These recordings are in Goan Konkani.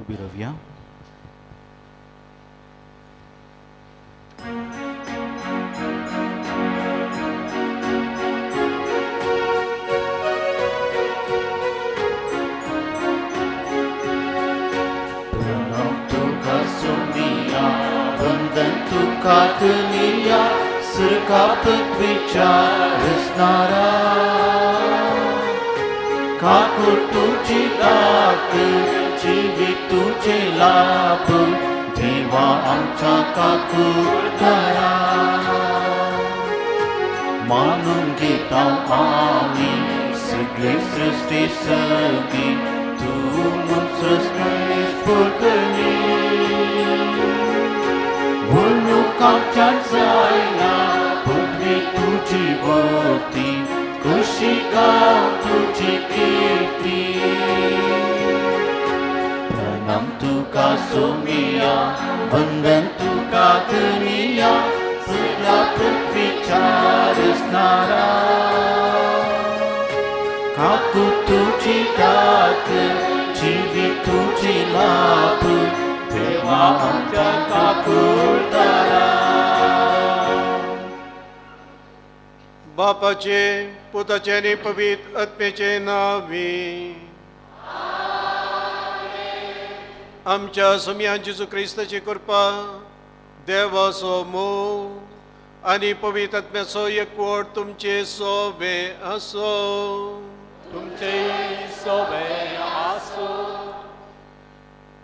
उबी रावया. प्रणव तुका सोमिया, वंदन तुका धनिया, सुरका पृथ्वीच्या रचणारा. काकूट तुजी दात, जिवीत तुजे लाभ, देवा आमच्या काकूटदारा. मानून घेता आमी सगळे सृश्टी सगळी, तूं म्हूण सृश्टी. म्हणूक आमच्यान जायना पृथ्वी तुजी वरती, खुशी गांव तुजी किर्ती. प्रणाम तुका सोमिया, वंदन तुका धनिया, सगळ्या पृथ्वीच्या रचणारा. काकूट तुजी दात, जिवीत तुजी लाभ, देवा आमच्या काकूटदारा. बापाचे, पुताचे आनी पवित्र आत्म्याचे नांवी. आमच्या सोमया जेजू क्रिस्ताची कृपा, देवाचो मोग आनी पवित्र आत्म्याचो एकवट तुमचे सोबे आसो. तुमचे सोबे आसो.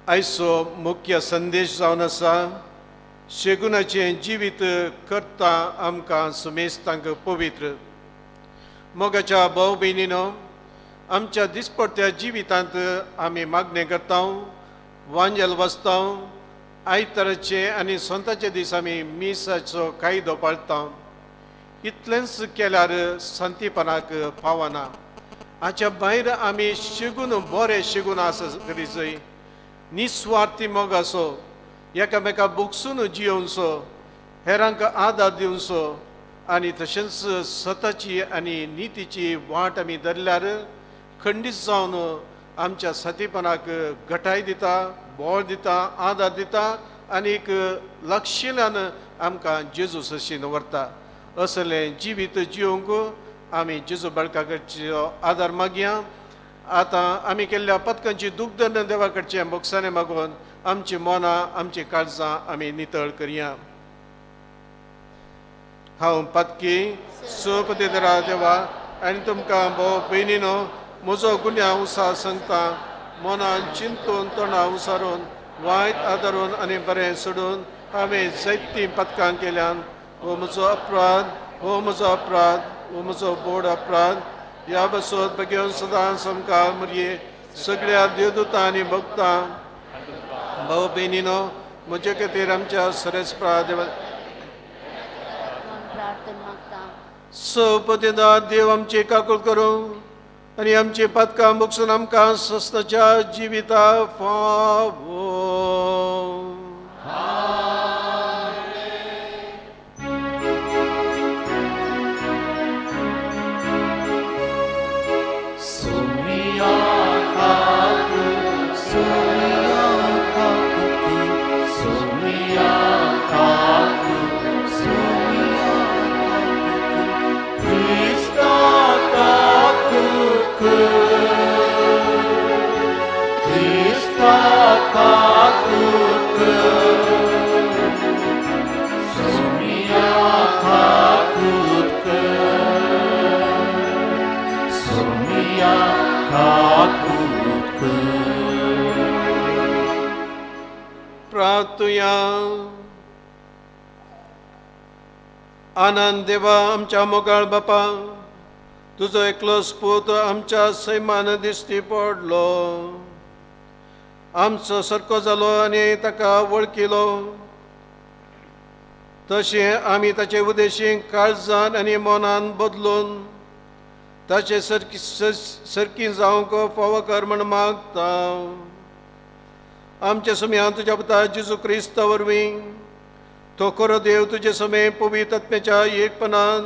आयचो मुख्य संदेश जावन आसा, शेगुणाचें जिवीत करता आमकां सुमेस्तांक पवित्र. मोगाच्या भाव भयणीनो, आमच्या दिसपडत्या जिवितांत आमी मागणें करता, वांजेल वाचता, आयताराचे आनी सोंताचे दीस आमी मिसाचो कायदो पाळता. इतलेंच केल्यार संतीपणाक पावना. हाच्या भायर आमी शिगून बरें शिगून आसा करी जाय. निस्वार्थी मोग आसो, एकामेका बोगसून जियोवचो, हेरांक आदार दिवचो आनी तशेंच सताची आनी नितीची वाट आमी धरल्यार खंडीत जावन आमच्या साथीपणाक घटाय दिता, बळ दिता, आदार दिता आनी एक लक्षिल्यान आमकां जेजू सशीन व्हरता. असलें जिवीत जियोवंक आमी जेजू बाळका कडचो आदार मागया. आतां आमी केल्ल्या पथकांची दुग्धन देवा कडचें बोगसाणें मागून आमची मनां, आमची काळजां आमी नितळ करया. हांव पातकी सपतेदरा देवा आनी तुमकां भोव पयलीं म्हजो गुन्यांव उसा सांगता. मनान चिंतून, तोंडा उसारून, वायट आदारून आनी बरें सोडून हांवें जायतीं पथकां केल्यान. हो म्हजो अपराध, हो म्हजो अपराध, हो म्हजो बोड अपराध. ह्या बसोत बगेवन सदां समकार मुरये सगळ्या देवदूतां आनी भक्तां, भाव भयणीनो, म्हजे खातीर आमच्या सरेस्परा देवा सपतेदार देव आमची काकूळ करूं आनी आमची पदकां बगसून आमकां सस्ताच्या जिविता फावो. सोमिया काकू, सोमिया काकू, सोमिया काकू, सोमिया काकू, क्रिस्ता काकू, क्रिस्ता काकू, सोमिया काकू, सोमिया काकू. प्रार्थुया. आनंद देवा आमच्या मोगाळ बापा, तुजो एकलोच पूत आमच्या सैमान दिश्टी पडलो, आमचो सारको जालो आनी ताका वळखिलो. तशें आमी ताचे उदेशी काळजान आनी मनान बदलून ताचे सरकी सरकी जावंक फावो कर म्हण मागता. आमच्या सुम्यान तुज्या पुता जेजू क्रिस्ता वरवीं, तो खरो देव तुजे समे पवित्र आत्म्याच्या एकपणान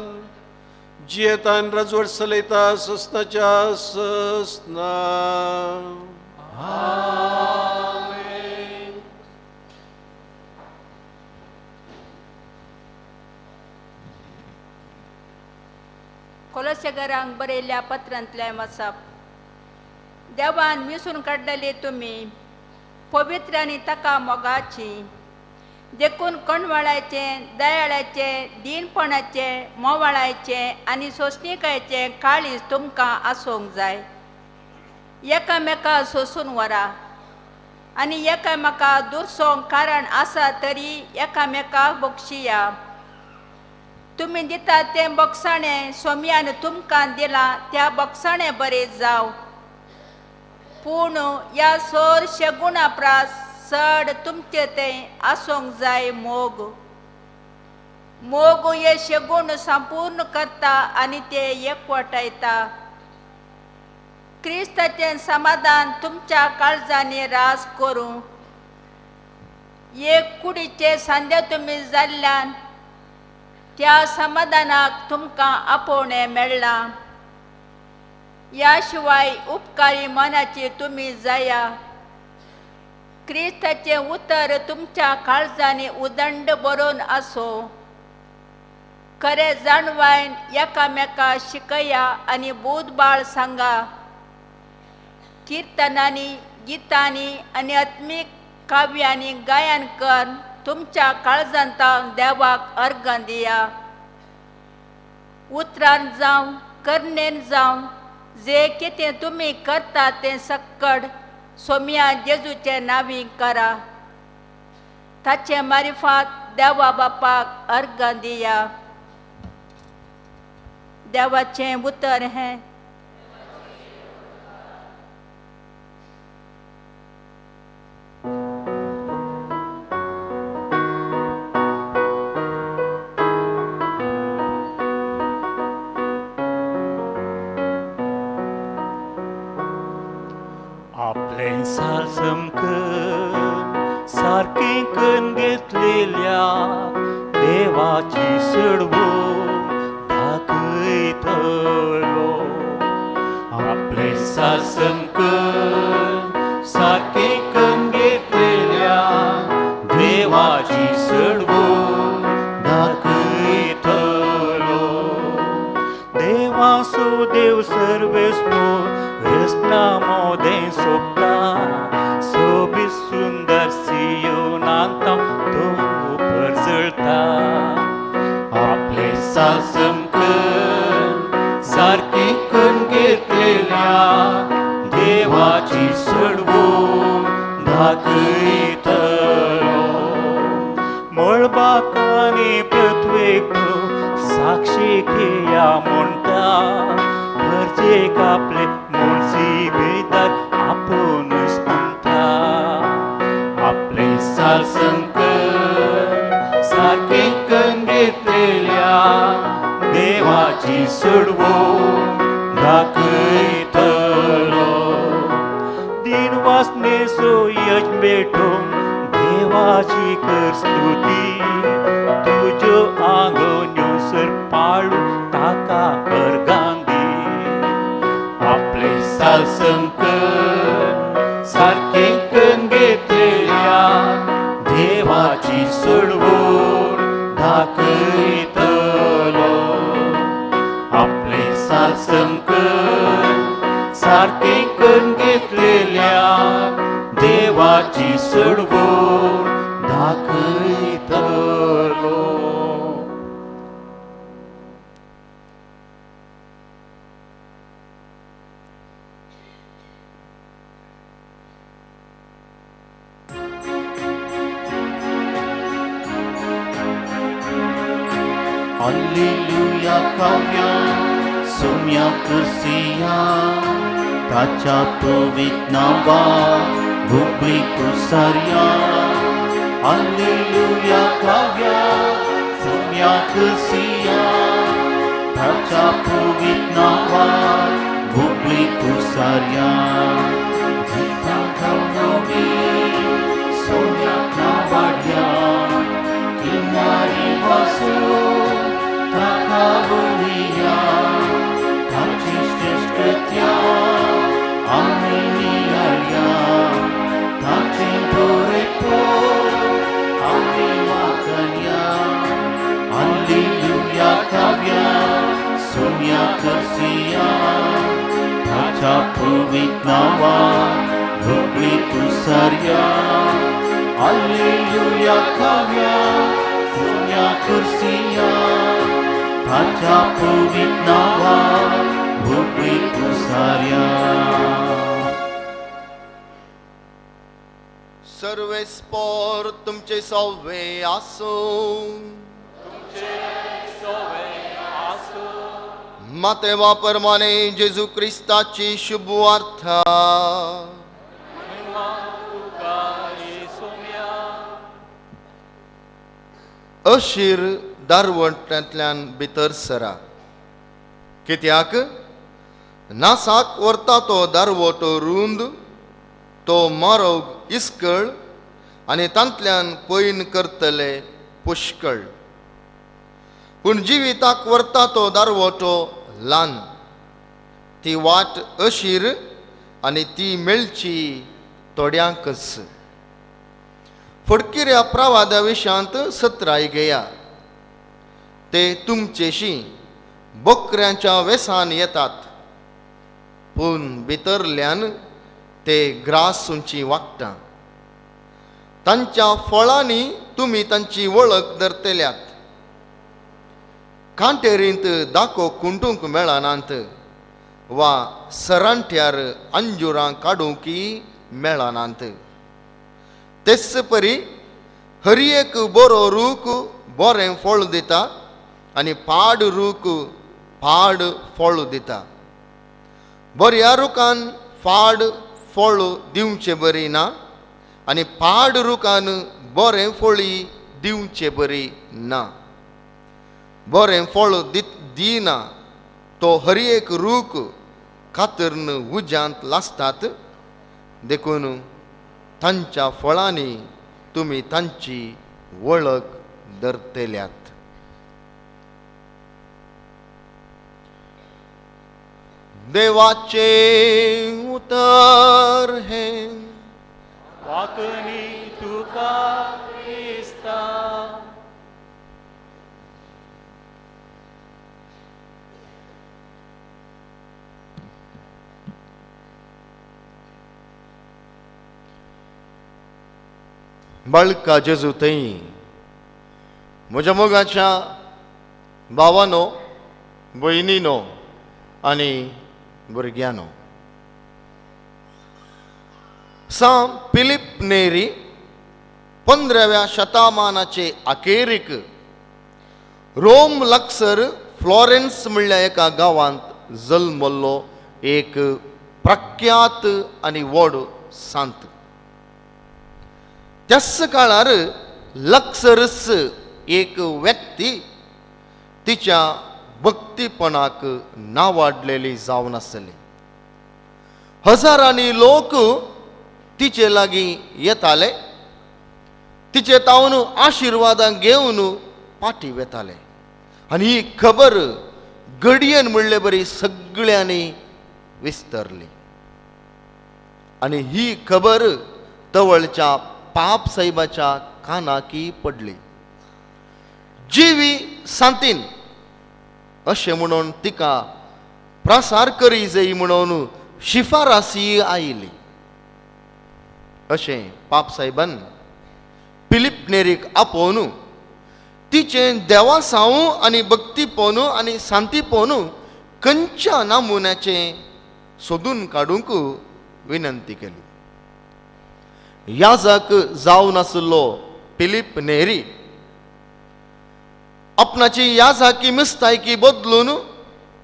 जियेतान राजवट चलयता ससनाच्या ससना. आमेन. कोलोसेगरांक बरयल्ल्या पत्रांतलें वाचप. देवान मिसून काडलेली तुमी पवित्र आनी ताका मोगाची, देखून कणवळाचें, दयाळाचें, दीनपणाचें, मोवाळाचें आनी सोंसणिकायेचें काळीज तुमकां आसूंक जाय. एकामेका सोंसून व्हरा आनी एकामेका दुरसोंक कारण आसा तरी एकामेकाक बक्षिया. तुमी दिता तें बक्षाणें सोम्यान तुमकां दिलां त्या बक्षाणें बरें जावं. पूण ह्या सोर शेगुणा प्रास चड तुमचें तें आसूंक जाय मोग. मोग हे शेगूण संपूर्ण करता आनी ते एकवटायता. क्रिस्ताचें समाधान तुमच्या काळजांनी रास करूं. एक कुडीचे सांदे तुमी जाल्ल्यान त्या समाधानाक तुमकां आपोवणें मेळ्ळां. ह्या शिवाय उपकारी मनाची तुमी जाया. क्रिस्ताचें उतर तुमच्या काळजांनी उदंड बरोवन आसूं. खरें जाणवायन एकामेका शिकया आनी बूदबाळ सांगा. किर्तनांनी, गितांनी आनी आत्मीक काव्यांनी गायन कर तुमच्या काळजांत देवाक अर्गां दिया. उतरान जावं, करणेन जावं, जे कितें तुमी करता तें सक्कड सोम्या जेजूचे नांवी करा. ताचे मारिफात देवा बापाक अर्गां दिया. देवाचें उतर हें. आपलें साल समकन सारकें करून घेतलेल्या देवाची सडवून दाखयतलो. आपलें साल समकन सारकें करून घेतलेल्या देवाची सडवून दाखयतलो. देवासो देव सर्वेस्पो रसना मोदें सोबता, सोबीत सुंदर सियोनांत तो परजळता. आपलें साल समकन सारकें करून घेतलेल्या देवाची सडवून दाखयतलो. मळबाक आनी पृथ्वेक साक्षी घेया म्हणटा, गरजेक आपले मुळसी बेदार आपुनूच म्हणटा. आपलें साल समकन सारकें करून घेतलेल्या देवाची सडवून दाखयतलो. दिनवासनेचो यज भेटोवन देवाची कर स्तुती, तुज्यो आंगोन्यो सर पाळू ताका अर्गां दी. आपलें साल समकन सारकें करून घेतलेल्या देवाची सडवून दाखयतलो. आपलें साल समकन सारकें करून घेतलेल्या देवाची सडवून दाखयतलो. Alleluia काव्या सोम्या कुर्सिया, ताच्या पवित्र नांवा भुकली कुसार्या. Alleluia काव्या सोम्या कुर्सिया, ताच्या पवित्र नांवा भुकली कुसार्या. गीतां गावनोवी सोम्या नांवाड्या, किनारी वासू ताका बोलिया. ताची श्रेश्ठ कृत्या आमी नियाळया, ताचें बरेपण आमी वाखाणया. Alleluia काव्या सोम्या ताच्या पवित्र नांवान व्हडली तुसारया. हालेलुया गावया सोम्या कुर्सिया, ताच्या पवित्र नांवान व्हडली तुसारया. सर्वेस्पोर तुमचे सवे आसूं. मातेवा परमाने जेजू क्रिस्ताची शुभ वार्ता. अशीर दारवंट्यांतल्यान भितर सरा, कित्याक नासाक व्हरता तो दारवटो रुंद, तो मारोग इस्कळ आनी तांतल्यान पयन करतले पुष्कळ. पूण जिविताक व्हरता तो दारवटो ल्हान, ती वाट अशीर आनी ती मेळची थोड्यांकच. फडकिऱ्या प्रवादा विशांत सत्राय घेया, ते तुमचेशी बकऱ्यांच्या वेसान येतात, पूण भितरल्यान ते ग्रास उंची वागता. तांच्या फळांनी तुमी तांची वळख धरतल्यात. कांटेरींत दाको कुंटूंक मेळनात वा सरांट्यार अंजुरां काडूंकय मेळनात. तेच परी हर एक बरो रूख बरें फळ दिता आनी पाड रूख पाड फळ दिता. बऱ्या रुखान फाड फळ दिवचे बरी ना आनी पाड रुखान बरें फळी दिवचे बरी ना. बरें फळ दिना तो हर एक रूख कातरून उज्यांत लासतात. देखून तांच्या फळांनी तुमी तांची वळख धरतल्यात. देवाचे उतर हे वाकणी तुका क्रिस्ता. बाळका जेजू थंय म्हज्या मोगाच्या भावानो, भयणीनो आनी भुरग्यांनो, सांत फिलीप नेरी 15व्या शतमानाचे अखेरीक रोम लागसर फ्लॉरेन्स म्हणल्या एका गांवांत जल्मल्लो एक प्रख्यात आनी व्हड सांत. त्याच काळार लक्सरस एक व्यक्ती तिच्या भक्तीपणाक नावाडलेली जावन आसली. हजारांनी लोक तिचे लागीं येताले, तिचे तावन आशिर्वादां घेवन पाटी वेताले आनी ही खबर घडयेन म्हणले बरी सगळ्यांनी विस्तरली. आनी ही खबर तवळच्या पाप साहेबाच्या कानाकी पडली. जिवी सांतीन अशें म्हणून तिका प्रसार करी जाय म्हणून शिफारसी आयली. अशें पाप साहेबान फिलीप नेरीक आपोवन तिचें देवासांव आनी भक्तीपण आनी शांतीपण खंयच्या नमुन्याचें सोदून काडूंक विनंती केली. याजक जावन आशिल्लो फिलीप नेरी आपणाची याजाकी मिस्तायकी बदलून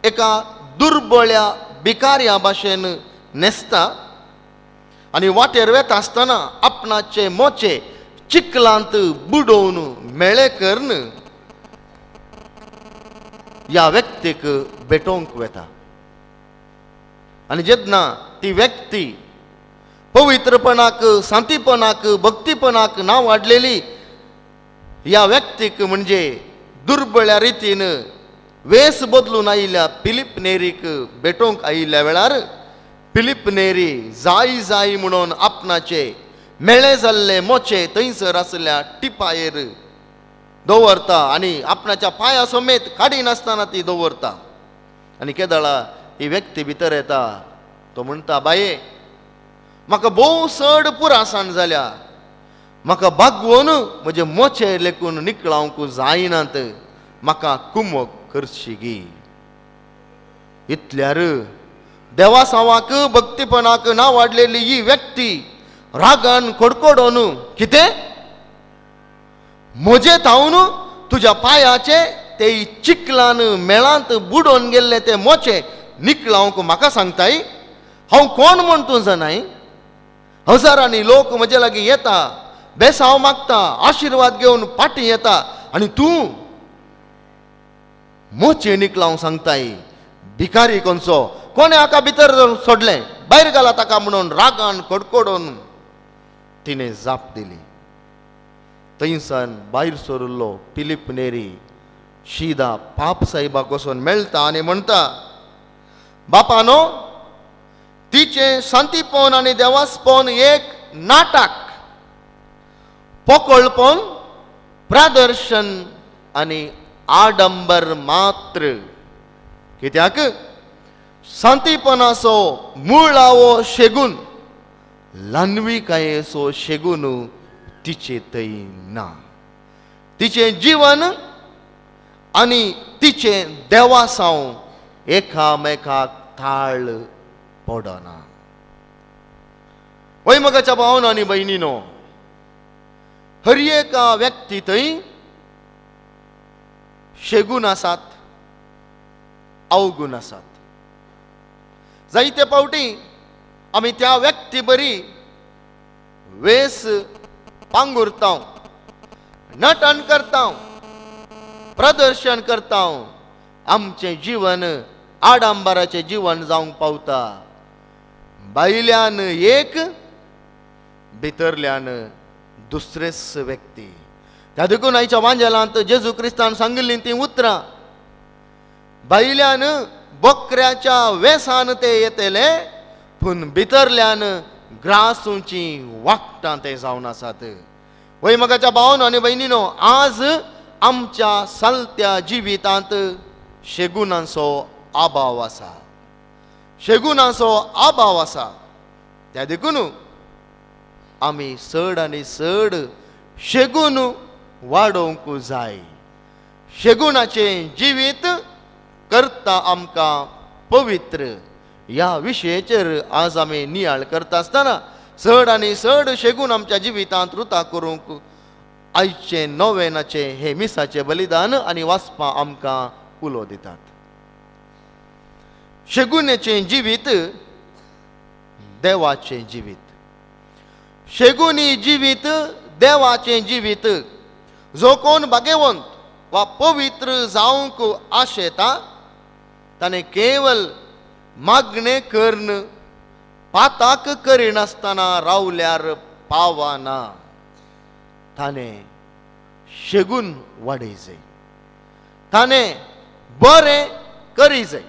एका दुर्बळ्या भिकाऱ्या भाशेन न्हेसता आनी वाटेर वेता आसतना आपणाचे मोचे चिखलांत बुडोवन मेळे करून ह्या व्यक्तीक भेटोवंक वेता. आनी जेन्ना ती व्यक्ती पवित्रपणाक, शांतीपणाक, भक्तीपणाक नांव वाडलेली ह्या व्यक्तीक म्हणजे दुर्बळ्या रितीन वेस बदलून आयिल्ल्या फिलीप नेरीक भेटोवंक आयिल्ल्या वेळार फिलीप नेरी जाय जाय म्हणून आपणाचे मेळे जाल्ले मोचे थंयसर आशिल्ल्या टिपायेर दवरता आनी आपणाच्या पांया समेत काडिनासतना ती दवरता. आनी केदळा ही व्यक्ती भितर येता तो म्हणटा, बाये म्हाका भोव चड पुरासाण जाल्या, म्हाका बागवोन म्हजे मोचे लेखून निकळावंक जायनात, म्हाका कुमक करशी गी. इतल्यार देवासांवाक भक्तीपणाक ना वाडलेली ही व्यक्ती रागान कडकडोन, कितें म्हजे थावन तुज्या पांयाचे ते चिकलान मेळांत बुडोवन गेल्ले ते मोचे निकळावंक म्हाका सांगताय? हांव कोण म्हण तूं जाणाय? हजारांनी लोक म्हजे लागीं येता, बेसांव मागता, आशिर्वाद घेवन फाटीं येता आनी तूं मोचे निकळावंक सांगताय? भिकारी कोणचो, कोणें हाका भितर सोडलें, भायर घाला ताका म्हणून रागान कडकडून तिणें जाप दिली. थंयसान भायर सरिल्लो फिलीप नेरी शिदा पाप साहेबाक वचून मेळटा आनी म्हणटा, बापानो, तिचें शांतीपण आनी देवासपण एक नाटक, पोकळपण, प्रदर्शन आनी आडंबर मात्र. कित्याक शांतीपणाचो मुळावो शेगून ल्हानविकायेचो शेगून तिचे थंय ना. तिचें जीवन आनी तिचें देवासांव एकामेकाक ताळ पडना. वय मगाच्या भावन आनी भयणीनो, हर एका व्यक्ती थंय शेगून आसात, अवगूण आसात. जायते फावटी आमी त्या व्यक्ती बरी वेस पांगुरता, नटन करता, प्रदर्शन करता, आमचें जीवन आडंबराचें जीवन जावंक पावता. भायल्यान एक, भितरल्यान दुसरेच व्यक्ती. त्या देखून आयच्या वांजेलांत जेजू क्रिस्तान सांगिल्लीं तीं उतरां, भायल्यान बकऱ्याच्या वेसान ते येतले पूण भितरल्यान ग्रासूंची वागटां ते जावन आसात. वय मगाच्या भावन आनी भयणीनो, आज आमच्या सालत्या जिवितांत शेगुणांचो अभाव आसा, शेगुणांचो अभाव आसा. त्या देखून आमी चड आनी चड शेगून वाडोवंक जाय. शेगुणाचें जिवीत करता आमकां पवित्र. ह्या विशयाचेर आज आमी नियाळ करता आसतना चड आनी चड शेगून आमच्या जिवितांत रुता करूंक आयचें नोवेनाचें हें मिसाचें बलिदान आनी वाचपां आमकां उलो दितात. शेगुनेचें जिवीत देवाचें जिवीत, शेगुनी जिवीत देवाचें जिवीत. जो कोण भाग्यवंत वा पवित्र जावंक आशेता ताणें केवल मागणें करून पाताक करिनासतना रावल्यार पावना, ताणें शेगून वाडयजय, ताणें बरें करीजय.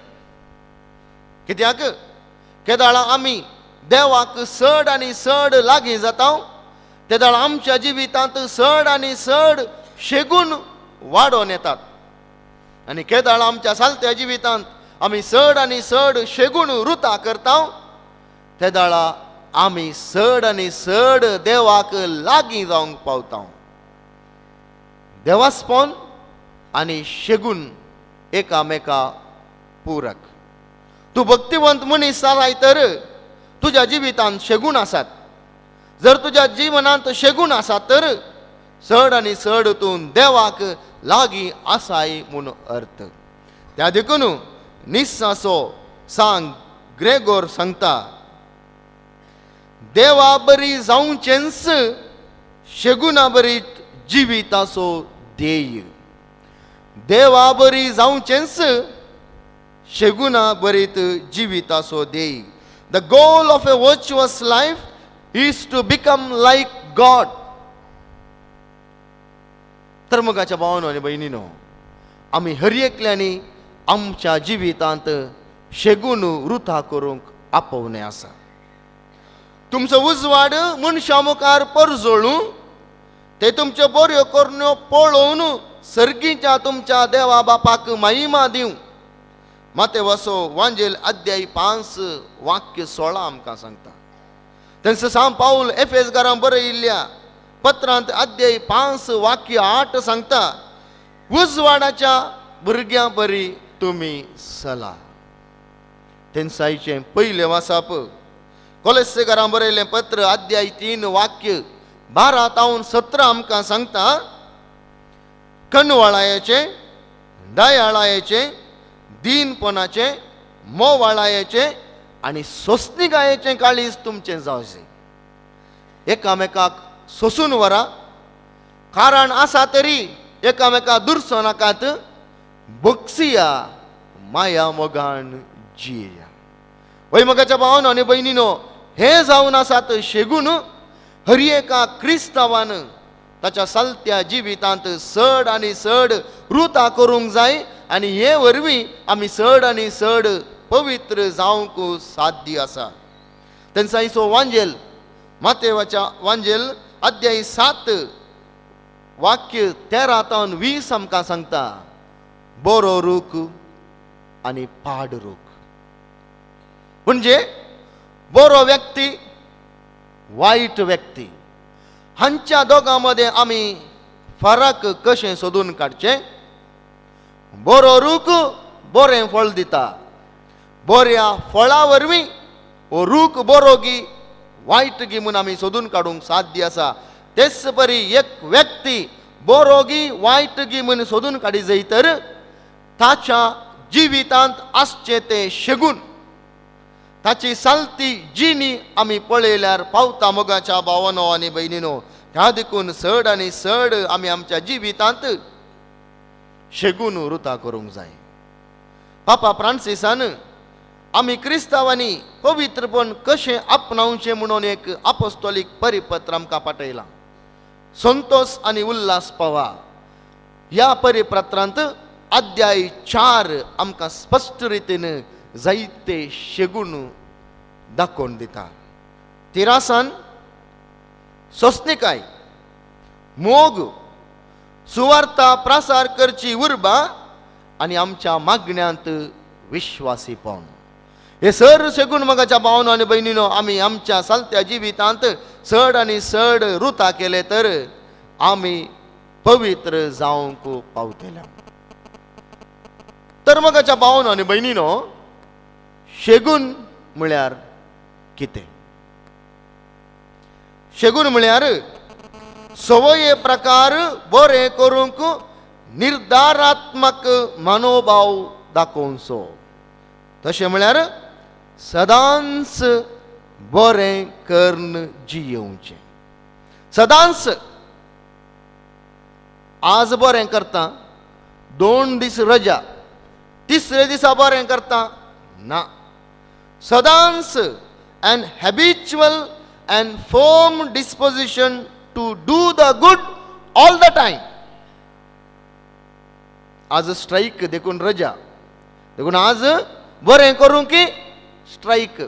कित्याक केदाळा आमी देवाक चड आनी चड लागीं जाता तेदाळा आमच्या जिवितांत चड आनी चड शेगून वाडोवन येतात आनी केदाळा आमच्या सालत्या जिवितांत आमी चड आनी चड शेगून रुता करता तेदाळा आमी चड आनी चड देवाक लागीं जावंक पावता. देवास्पन आनी शेगून एकामेका पूरक. तूं भक्तिवंत मनीस जालाय तर तुज्या जिवितांत शेगूण आसात. जर तुज्या जिवनांत शेगूण आसात तर चड आनी चड तूं देवाक लागीं आसाय म्हूण अर्थ. त्या देखून निस्साचो सांग ग्रेगोर सांगता, देवा बरी जावचेंच शेगुणा बरी जिविताचो ध्येय. देवा बरी जावचेंच शेगुणा बरीत जिविताचो ध्येय. The goal of a virtuous life is to become like God. तर मगाच्या भावानो आनी भयणीनो, आमी हर एकल्यांनी आमच्या जिवितांत शेगून रुथा करूंक आपोवणें आसा. तुमचो उजवाड मनशां मुखार परजळूं, ते तुमच्यो बऱ्यो करण्यो पळोवन सर्गीच्या तुमच्या देवा बापाक महिमा दिवं. मातेवाचो वांजेल अध्याय 5 वाक्य 16 आमकां सांगता. तेंच सांत पावल एफेसगारां बरयिल्ल्या पत्रांत अध्याय 5 वाक्य 8 सांगता, उजवाडाच्या भुरग्यां बरी तुमी चला. तेंसाईचें पयलें वासाप कोलेसेकारां बरयलें पत्र अध्याय 3 वाक्य 12 तावन 17 आमकां सांगता, कणवाळायेचें, दयाळायेचें, दीनपणाचें, मोवाळायेचें आनी सोंसणिकायेचें काळीज तुमचें जावचें. एकामेकाक सोंसून व्हरा, कारण आसा तरी एकामेका दुरसो नाकात, बक्षिया माया मोगान जिया. वय मोगाच्या भावानो आनी भयणीनो, हें जावन आसात शेगून हर एका क्रिस्तांवान ताच्या चलत्या जिवितांत चड आनी चड रुता करूंक जाय आनी हे वरवीं आमी चड आनी चड पवित्र जावंक साध्य आसा. तेंचायचो वांजेल मातेवाच्या वांजेल अध्याय 7 वाक्य 13 तावन 20 आमकां सांगता, बरो रूख आनी पाड रूख. म्हणजे बरो व्यक्ती, वायट व्यक्ती हांच्या दोगां मदें आमी फरक कशें सोदून काडचें? बरो रूख बरें फळ दिता, बऱ्या फळा वरवीं हो रूख बरो गी वायट गी म्हूण आमी सोदून काडूंक साध्य आसा. तेच परी एक व्यक्ती बरो गी वायट गी म्हूण सोदून काडी जाय तर ताच्या जिवितांत आसचें तें शेगून, ताची सालती जिणी आमी पळयल्यार पावता. मोगाच्या भावानो आनी भयणीनो, ह्या देखून चड आनी चड आमी आमच्या जिवितांत शेगून रुता करूंक जाय. पापा फ्रांसिसान आमी क्रिस्तांवांनी पवित्रपण कशें आपणावचें म्हणून एक आपोस्तोलीक परिपत्र आमकां पाठयलां. संतोष आनी उल्हास पावा ह्या परिपत्रांत अध्याय 4 आमकां स्पश्ट रितीन जायते शेगून दाखोवन दिता. तिरासान सोंसणिकाय, मोग, सुवार्ता प्रसार करची उर्बा आनी आमच्या मागण्यांत विश्वासीपण हे सर शेगून मोगाच्या भावानो आनी भयणीनो आमी आमच्या चलत्या जिवितांत चड आनी चड रुता केले तर आमी पवित्र जावंक पावतले. तर मोगाच्या भावानो आनी भयणीनो, शेगून म्हळ्यार कितें? शेगून म्हळ्यार सवये प्रकार बरें करूंक निर्धारात्मक मनोभाव दाखोवचो. तशें म्हळ्यार सदांच बरें करून जियेवचें. सदांच आज बरें करता, 2 दीस रजा, तिसरे दिसा बरें करता ना. सदांच an habitual and firm disposition to do the good all the time. आज स्ट्रायक देखून रजा, देखून आज बरें करूं की स्ट्रायक,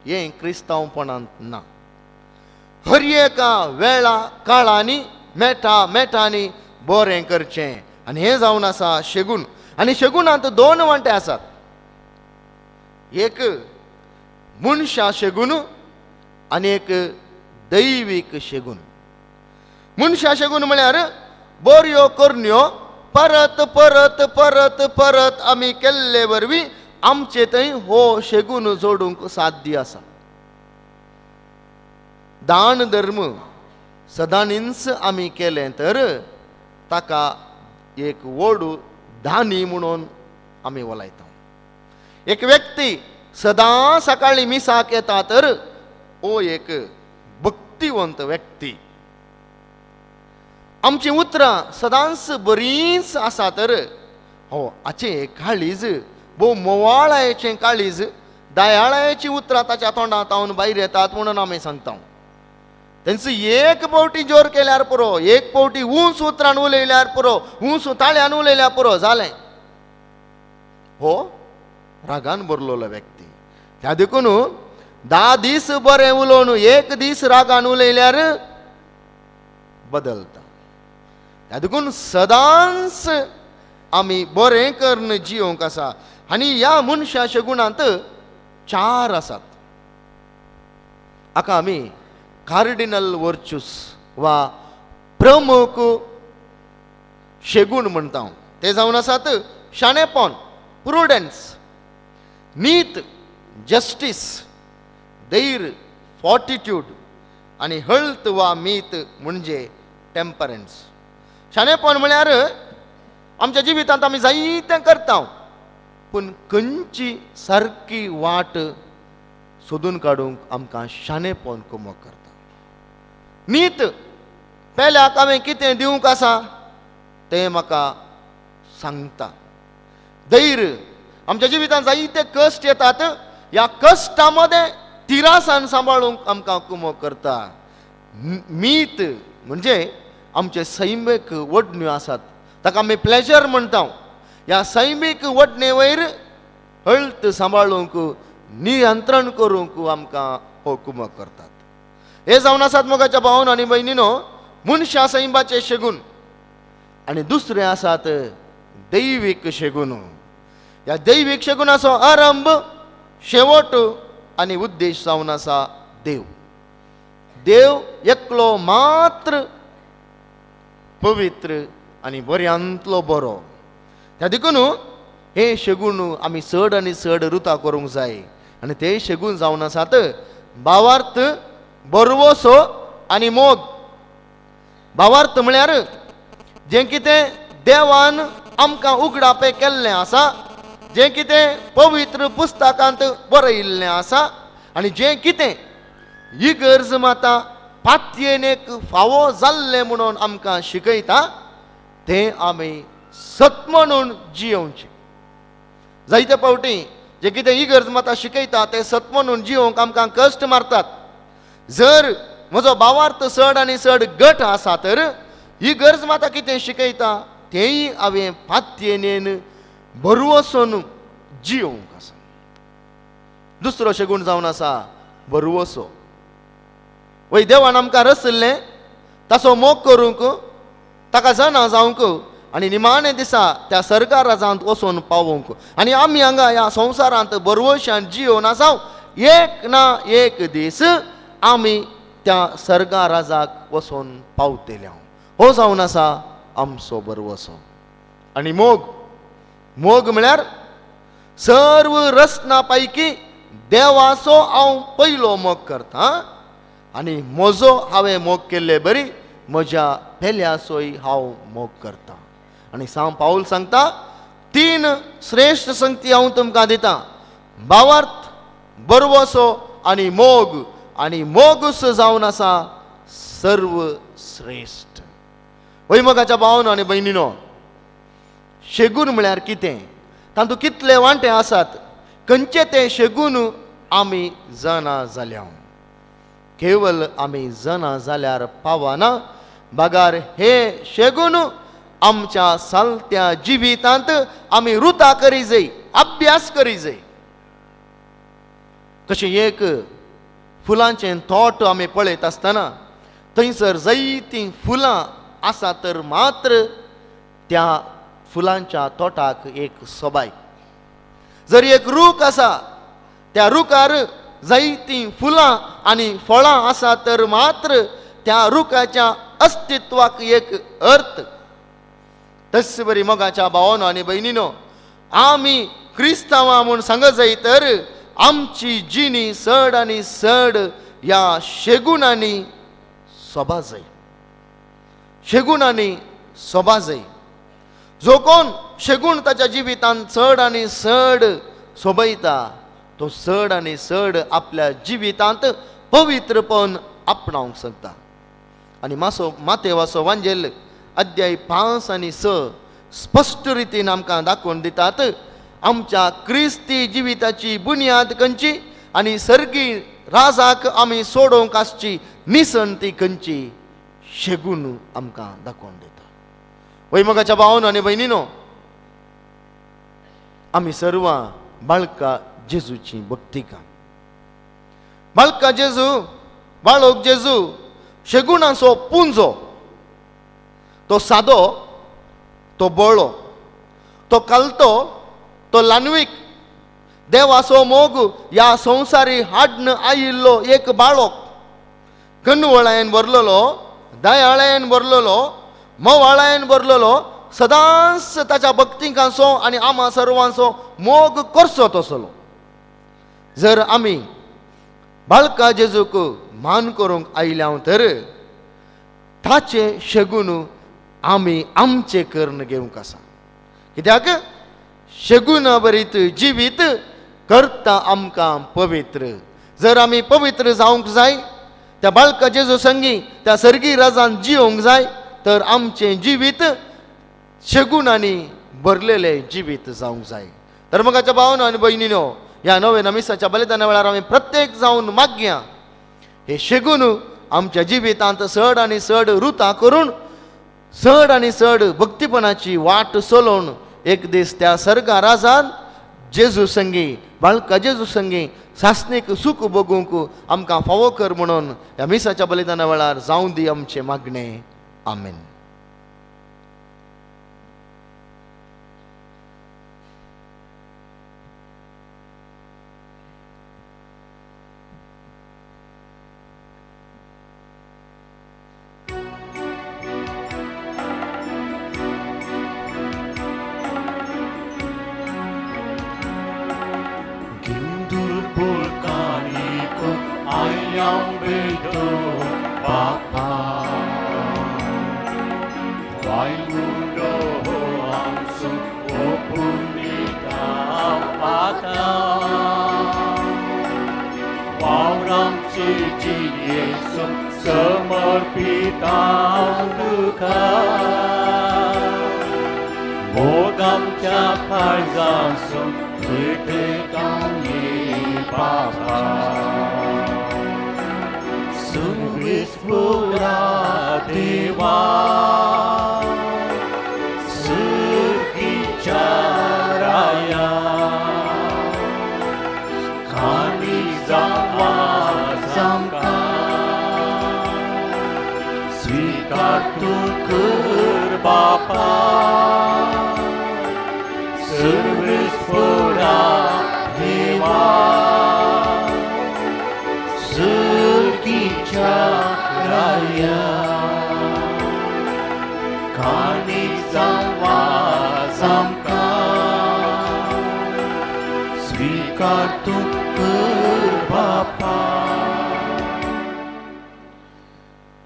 हें क्रिस्तांवपणांत ना. हर एका वेळा काळांनी मेटा मेटांनी बरें करचें आनी हें जावन आसा शेगून. आनी शेगुणांत 2 वांटे आसात, एक मनशा शेगून आनी एक दैवीक शेगून. मनशा शेगून म्हळ्यार बऱ्यो करण्यो परत परत परत परत आमी केल्ले वरवीं आमचे थंय हो शेगून जोडूंक साध्य आसा. दान धर्म सदांच आमी केलें तर ताका एक व्हड दानी म्हणून आमी वलायता. एक व्यक्ती सदां सकाळीं मिसाक येता तर हो एक भक्तिवंत व्यक्ती. आमचीं उतरां सदांच बरींच आसा तर हो हाचें काळीज भोव मोवाळायेचें काळीज, दयाळायेचीं उतरां ताच्या तोंडांत हांव भायर येतात म्हणून आमी सांगता. तेंचो एक फावटी जोर केल्यार पुरो, एक फावटी ऊंच उतरान उलयल्यार पुरो, ऊंच ताळ्यान उलयल्यार पुरो, जालें. हो रागान भरलेलो व्यक्ती. त्या देखून 10 दीस बरें उलोवन 1 दीस रागान उलयल्यार बदलता. त्या देखून सदांच आमी बरें करून जियोंक आसा. आनी ह्या मनशा शेगुणांत 4 आसात. हाका आमी कार्डिनल वर्च्यूस वा प्रमुख शेगूण म्हणटा. ते जावन आसात शाणेपण, प्रुडन्स, नीत, जस्टीस, धैर्य, फॉर्टिट्यूड आनी हळत वा मीत म्हणजे टेम्परन्स. शाणेपण म्हळ्यार आमच्या जिवितांत आमी जायतें करता पूण खंयची सारकी वाट सोदून काडूंक आमकां शाणेपण कुमक करता. नीत, पेल्याक हांवें कितें दिवंक आसा तें म्हाका सांगता. धैर्य, आमच्या जिवितांत जायते कश्ट येतात, ह्या कश्टां मदें तिरासान सांबाळूंक आमकां कुमक करता. मीत म्हणजे आमचे सैमीक वडण्यो आसात ताका आमी प्लेजर म्हणटा. ह्या सैमीक वडणे वयर हळत सांबाळूंक, नियंत्रण करूंक आमकां हो कुमक करतात. हे जावन आसात मोगाच्या भावन आनी भयणीनो मनशां सैमाचे शेगूण. आनी दुसरे आसात दैवीक शेगूण. ह्या दैवीक शेगुणाचो आरंभ, शेवट आनी उद्देश जावन आसा देव. देव एकलो मात्र पवित्र आनी बऱ्यांतलो बरो. त्या देखून हे शेगूण आमी चड आनी चड रुता करूंक जाय. आनी ते शेगूण जावन आसात भावार्थ, बरवसो आनी मोग. भावार्थ म्हळ्यार जें कितें देवान आमकां उगडापें केल्लें आसा, जें कितें पवित्र पुस्तकांत बरयिल्लें आसा आनी जें कितें इगर्ज माता पातयेनेक फावो जाल्लें म्हणून आमकां शिकयता तें आमी सत म्हणून जियोवचें. जायते फावटी जें कितें इगर्ज माता शिकयता तें सत म्हणून जियोवंक आमकां कश्ट मारतात. जर म्हजो भावार्थ चड आनी चड गट आसा तर इगर्ज माता कितें शिकयता तेंय हांवें पातयेनेन बरवसून जियोवंक आसा. दुसरो शेगूण जावन आसा बरवसो. वय देवान आमकां रचल्लें ताचो मोग करूंक, ताका जाणा जावंक आनी निमाणे दिसा त्या सरकार राजांत वचून पावोवंक. आनी आमी हांगा ह्या संवसारांत बरवशान जियोवन आसा, एक ना एक दीस आमी त्या सर्गा राजाक वचून पावतले. हो जावन आसा आमचो बरवसो. आनी मोग, मोग म्हळ्यार सर्व रचना पैकी देवाचो हांव पयलो मोग करता आनी म्हजो हांवें मोग केल्ले बरी म्हज्या पेल्याचोय हांव मोग करता. आनी सांव पावल सांगता 3 श्रेश्ठ संगती हांव तुमकां दिता, भावार्थ, बरवसो आनी मोग. आनी मोगूच जावन आसा सर्व श्रेश्ठ. वय मोगाच्या भावन आनी भयणीनो, शेगूण म्हळ्यार कितें, तातूंत कितले वांटे आसात, खंयचे ते शेगूण आमी जाणा जाल्या. केवल आमी जाणा जाल्यार पावना, बगार हे शेगूण आमच्या सालत्या जिवितांत आमी रुता करी जाय, अभ्यास करी जाय. कशें एक फुलांचें तोट आमी पळयत आसतना थंयसर जायतीं फुलां आसा तर मात्र त्या फुलांच्या तोटाक एक सोबाय. जर एक रूख आसा त्या रुखार जायतीं फुलां आनी फळां आसा तर मात्र त्या रुखाच्या अस्तित्वाक एक अर्थ. तस बरी मोगाच्या भावानो आनी भयणीनो, आमी क्रिस्तांवां म्हूण सांगत जाय तर आमची जिणी चड आनी चड ह्या शेगुणांनी सोबा जाय, शेगुणांनी सोबा जाय. जो कोण शेगूण ताच्या जिवितांत चड आनी चड सोबयता तो चड आनी चड आपल्या जिवितांत पवित्रपण आपणावंक शकता. आनी मासो मातेवाचो वांजेल अध्याय 5 आनी 6 स्पश्ट रितीन आमकां दाखोवन दितात आमच्या क्रिस्ती जिविताची बुन्याद खंयची आनी सर्गी राजाक आमी सोडोवंक आसची निसण ती खंयची, शेगूण आमकां दाखोवन दिता. वय मोगाच्या भावानो आनी भयणीनो, आमी सर्वां बाळका जेजूची भक्तिका. बाळका जेजू, बाळक जेजू शेगुणाचो पुंजो, तो सादो, तो बळो, तो कालतो तो ल्हानवीक देवाचो मोग ह्या संवसारी हाडन आयिल्लो एक बाळक, कनवळायेन भरलेलो, दयाळायेन भरलेलो, मोवाळायेन भरलेलो, सदांच ताच्या भक्तिकांचो आनी आमा सर्वांचो मोग करचो तसलो। जर आमी बाळका जेजूक मान करूंक आयल्या तर ताचे शेगून आमी आमचे कर्ण घेवंक आसा। कित्याक शेगुना बरीत जिवीत करता आमकां पवित्र। जर आमी पवित्र जावंक जाय, त्या बाळका जेजू संगी त्या सर्गी राजान जिवंक जाय, तर आमचें जिवीत शेगुणांनी भरलेलें जिवीत जावंक जाय। तर मगाच्या भावनो आनी भयणीनो, ह्या नव्या मिसाच्या बलिदाना वेळार आमी प्रत्येक जावन मागया हे शेगून आमच्या जिवितांत चड आनी चड रुता करून चड आनी चड भक्तीपणाची वाट चलोवन एक दीस त्या सर्गा राजान जेजू संगी, बाळका जेजू संगी सासणीक सूख भोगूंक आमकां फावो कर म्हणून ह्या मिसाच्या बलिदाना वेळार जावं दी आमचें मागणें। आमेन।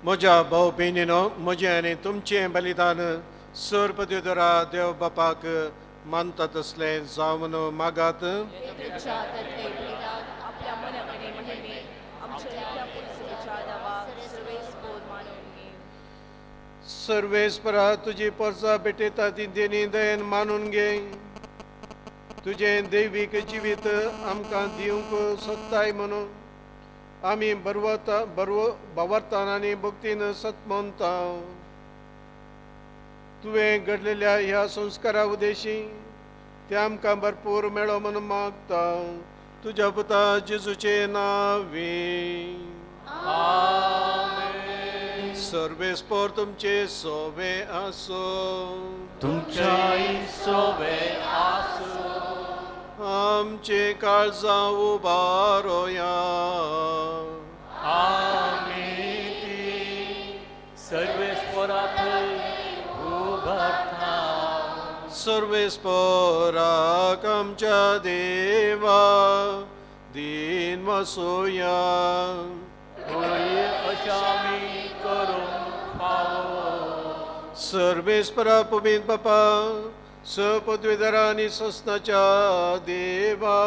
म्हज्या भाव भयणीनो, म्हजें आनी तुमचें बलिदान सर पदव्युधरा देव बापाक मानता तसलें जावन मागात। सर्वेस्परा तुजी परजा भेटयता ती देणी दयेन मानून घे। तुजें दैवीक जिवीत आमकां दिवंक सोदताय म्हणून आमी बरवता बरव बावरतान आनी भक्तीन सत मानता। तुवें घडलेल्या ह्या संस्कारा उदेशी ते आमकां भरपूर मेळो म्हणून मागता तुज्या पुता जेजूचे नांवे। सर्वेस्पर तुमचे सोवे आसो, तुमच्याय सोवे आसो। आमचे काळजां उबारोया, आमी ती सर्वेस्पराक उबारता। सर्वेस्पराक आमच्या देवा दीन वसोया, अशा आमी करूंक फावो। सर्वेस्परा पुबीन बापा स पदवीधरा आनी ससनाच्या देवा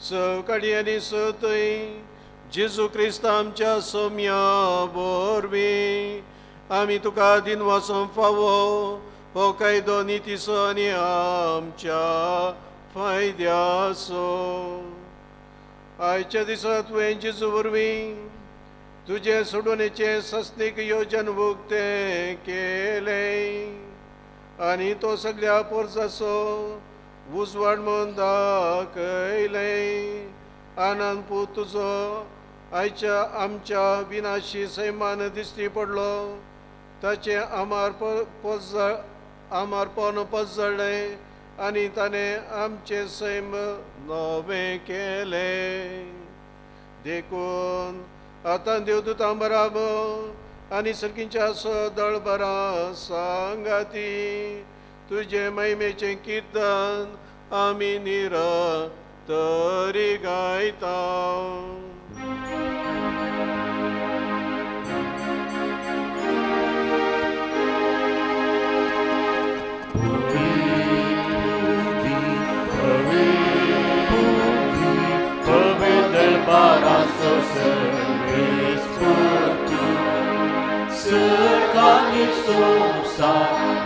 स काडी आनी स थंय जेजू क्रिस्त आमच्या सोम्या वरवीं आमी तुका दिनवासूंक फावो हो कायदो नितीचो आनी आमच्या फायद्याचो। आयच्या दिसा तुवें जेजू वरवीं तुजें सोडवणेचें सस्नीक योजन उक्तें केलें आनी तो सगळ्या पोरसाचो उजवाड म्हूण दाखयलें। आनंद पूत तुजो आयच्या आमच्या विनाशी सैमान दिश्टी पडलो, ताचें आमारपण पजळ्ळें आनी ताणें आमचें सैम नवें केलें. देखून आतां देवदूतां बराबर आनी सर्गीच्या दळबरां सांगाती तुजें महिमेचें किर्तन आमी निरंतरी गायता.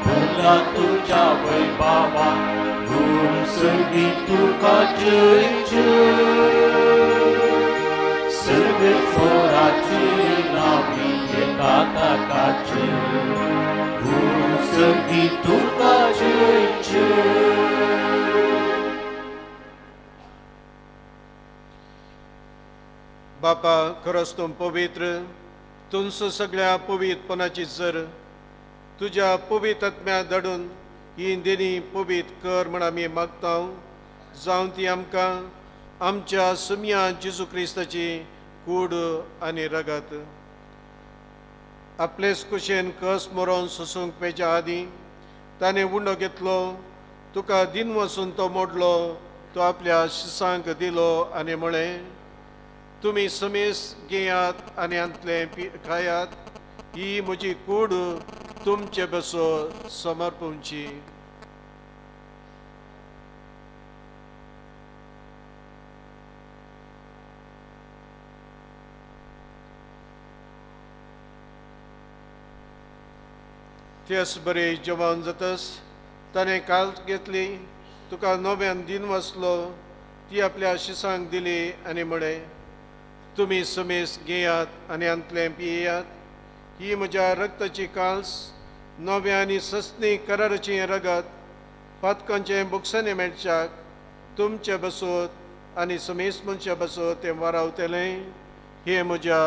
भरला तुझ्या वैभवा गुण सगळी तुका जय जय. सगळे स्वराचे नावी येता ताकाचे गुण सगळी तुका जय जय. बापा खरोच तूं पवित्र, तुमचो सगळ्या पवित्रपणाची जर तुज्या पवित्र आत्म्या धाडून ही देणी पवित्र कर म्हण आमी मागता. जावं ती आमकां आमच्या सुमया जेजू क्रिस्ताची कूड आनी रगत. आपलेच कुशेन कस मरोन सोसूंक पेच्या आदीं ताणें उंडो घेतलो, तुका दिन वचून तो मोडलो, तो आपल्या शिसांक दिलो आनी म्हळें, तुमी समेस घेयात आनी हांतलें खायात, ही म्हजी कूड तुमचे बसो समर्पणची. तेच बरे जेवण जातस ताणें काल घेतली, तुका नव्यान दिन वाचलो, ती आपल्या शिसांक दिली आनी म्हळें, तुमी समेस घेयात आनी हांतलें पियेयात, ही म्हज्या रक्ताची काल्स, नव्या आनी सस्नी कराराचें रगत, पातकांचें बुकसांनी मेळच्याक तुमचे बसोत आनी समेस मनशा बसोत तें वारावतलें. हें म्हज्या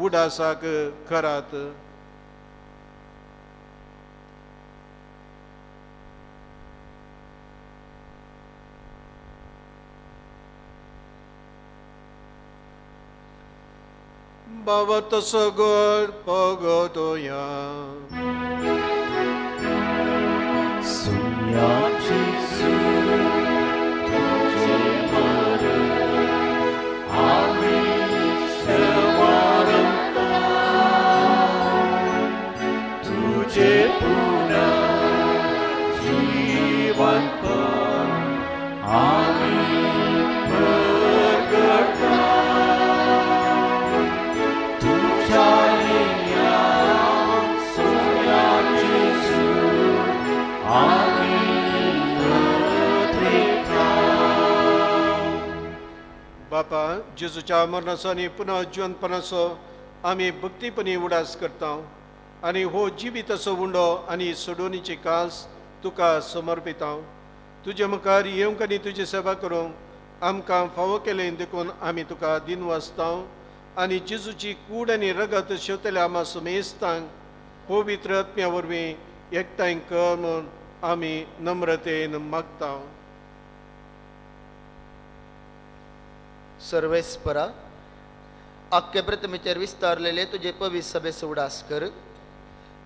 उडासाक करात. बाबा तसो गोड पगोतोया सुम्या जेजू तुझे मरण आमी सवारता, तुझे पुनः जीवनपण आमी प्रगटा. बापा जेजूच्या मरणाचो आनी पुनः जिवनपणाचो आमी भक्तीपणी उडास करता आनी हो जिविताचो उंडो आनी सोडोवणीची कास तुका समर्पिता. तुजे मुखार येवंक आनी तुजी सेवा करूंक आमकां फावो केलें देखून आमी तुका दिन वाचता आनी जेजूची कूड आनी रगत शेवतल्या आमा समेस्तांक पवित्र आत्म्या वरवीं एकठांय कर म्हूण आमी नम्रतेन मागता. सर्वेस्परा आख्खे प्रतिमेचेर विस्तारलेले तुजे पवित्र सभेचो उडास कर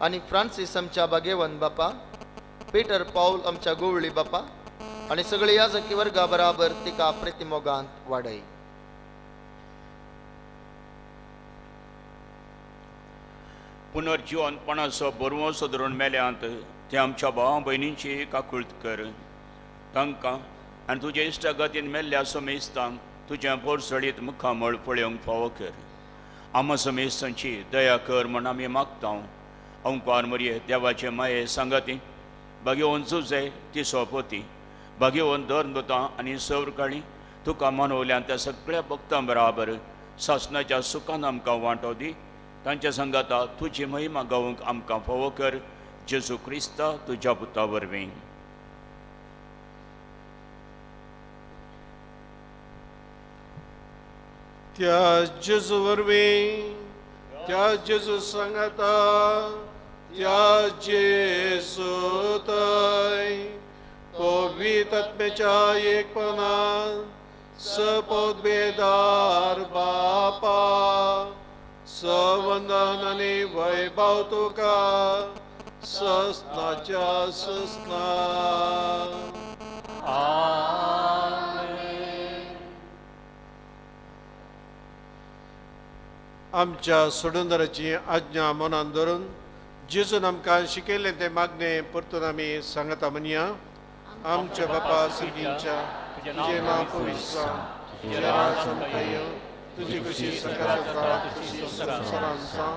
आनी फ्रांसीस आमच्या बागेवन बापा, पीटर पावल आमच्या गोवळी बापा आनी सगळे याजकी वर्गा बराबर तिका प्रतिमोगांत वाडय. पुनर्जिवनपणाचो बरवसो धरून मेल्यांत ते आमच्या भावा भयणींची काकूळत कर. तांकां आनी तुजे इश्टागतीन मेल्ल्या समेस्तांक तुजें बोरसळीत मुखामळ पळोवंक फावो कर. आमा समेस्तांची दया कर म्हण आमी मागता. अंकार मरये देवाचे माये सांगाती भाग्यवन जुजे ती सोपोती भाग्यवन धर्मदुतां आनी सौरकाळी तुका मानवल्यान त्या सगळ्या भक्तां बराबर सासणाच्या सुखान आमकां वांटो दी. तांच्या सांगाता तुजी महिमा गावंक आमकां फावो कर. जेजू क्रिस्ता तुज्या पुता वरवीं. त्या जेजू वरवीं, त्या जेजू सांगाता, त्या जेजू थंय पवित्र आत्म्याच्या एकपणान सपदवेदार बापा सवंदन आनी वैभव तुका ससनाच्या ससना. आमच्या सोडूनदाराची आज्ञा मनान धरून जेजून आमकां शिकयल्लें तें मागणें परतून आमी सांगता म्हणया. आमच्या बापा सर्गींच्या, तुजें नांव पवित्र जावं, तुजें राज आमकां येवं, तुजी खुशी स्वर्गांत जाता तशी संवसारांत जावं.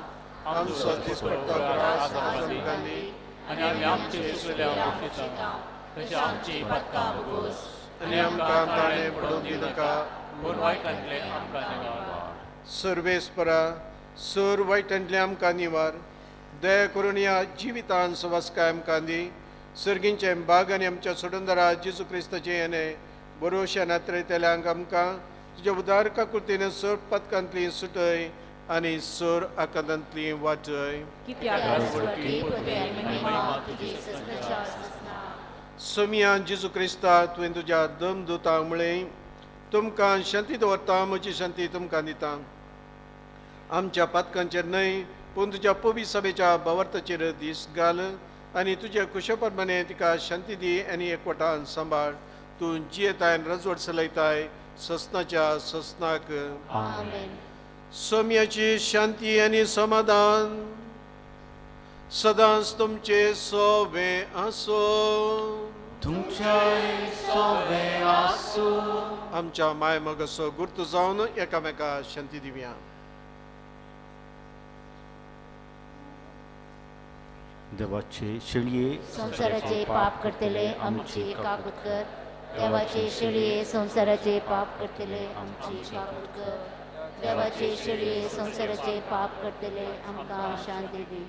आमचो दिसपट्टो ग्रास आज आमकां दी आनी आमी आमचे चुकल्या भोगशिता तशें आमची पातकां भोगोस आनी आमकां ताणें पडून दिनाका, पूण वायटांतलें आमकां निवार. सर्वेस्परा सर वायटांतलें आमकां निवार. दया करून ह्या जिवितान सवासकाय आमकां दी. सर्गींचें बाग आनी आमच्या सोडूनदारा जेजू क्रिस्ताचें येणें बरोवश्या नात्रेतल्यांक आमकां तुज्या उदार काकुळतेन सर पदकांतली सुटय आनी सर आकांतांतली वाटय. सोमिया जेजू क्रिस्ता, तुवें तुज्या दम दुतांक म्हळें, तुमकां शांती दवरता, म्हजी शांती तुमकां दिता. आमच्या पातकांचेर न्हय पूण तुज्या पवित्र सभेच्या भावार्थाचेर दीस घाल आनी तुज्या कुशे प्रमाणे तिका शांती दी आनी एकवटान सांबाळ. तूं जियेताय आनी रजवट चलयताय ससनाच्या ससनाक. सोम्याची शांती आनी समाधान सदांच तुमचे सोवे आसो. तुमच्याय सोवे आसूं. आमच्या माय मगसो गुर्त जावन एकामेका शांती दिवया. देवाचे शेळये संवसाराचे पाप करतले आमची काकूत कर. देवाचे शेळये संवसाराचे पाप करतले आमची काकूत कर. देवाचे शेळये संवसाराचे पाप करतले आमकां शांती दी.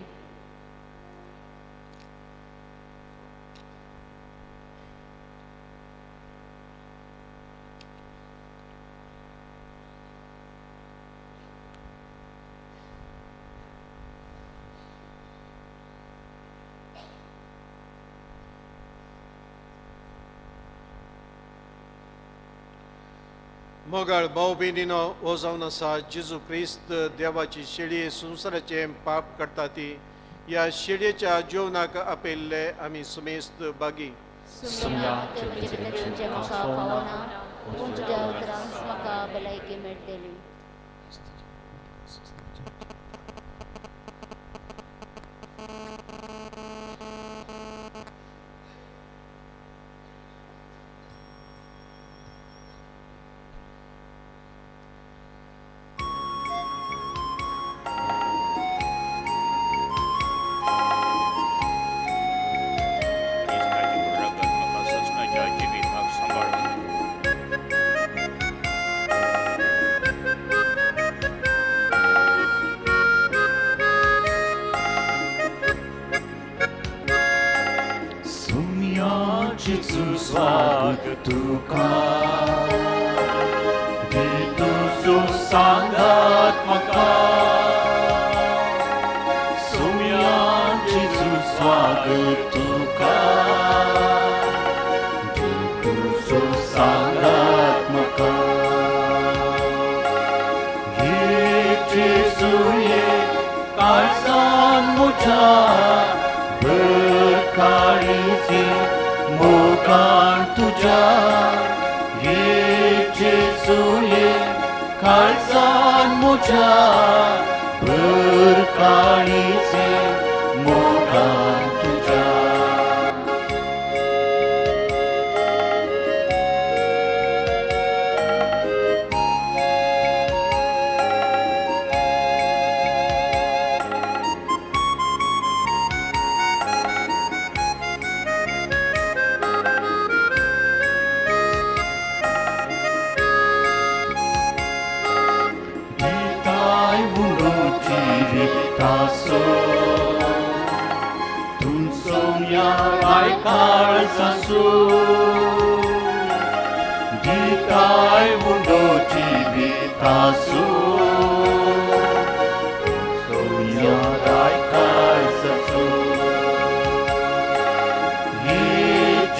मोगाळ भाव भयणीनो, हो जावन आसा जेजू क्रिस्त देवाची शेळये संवसाराचें पाप काडटा ती. ह्या शेळयेच्या जेवणाक आपयल्ले आमी सुमेस्त बागी. भलायकी मेळटली.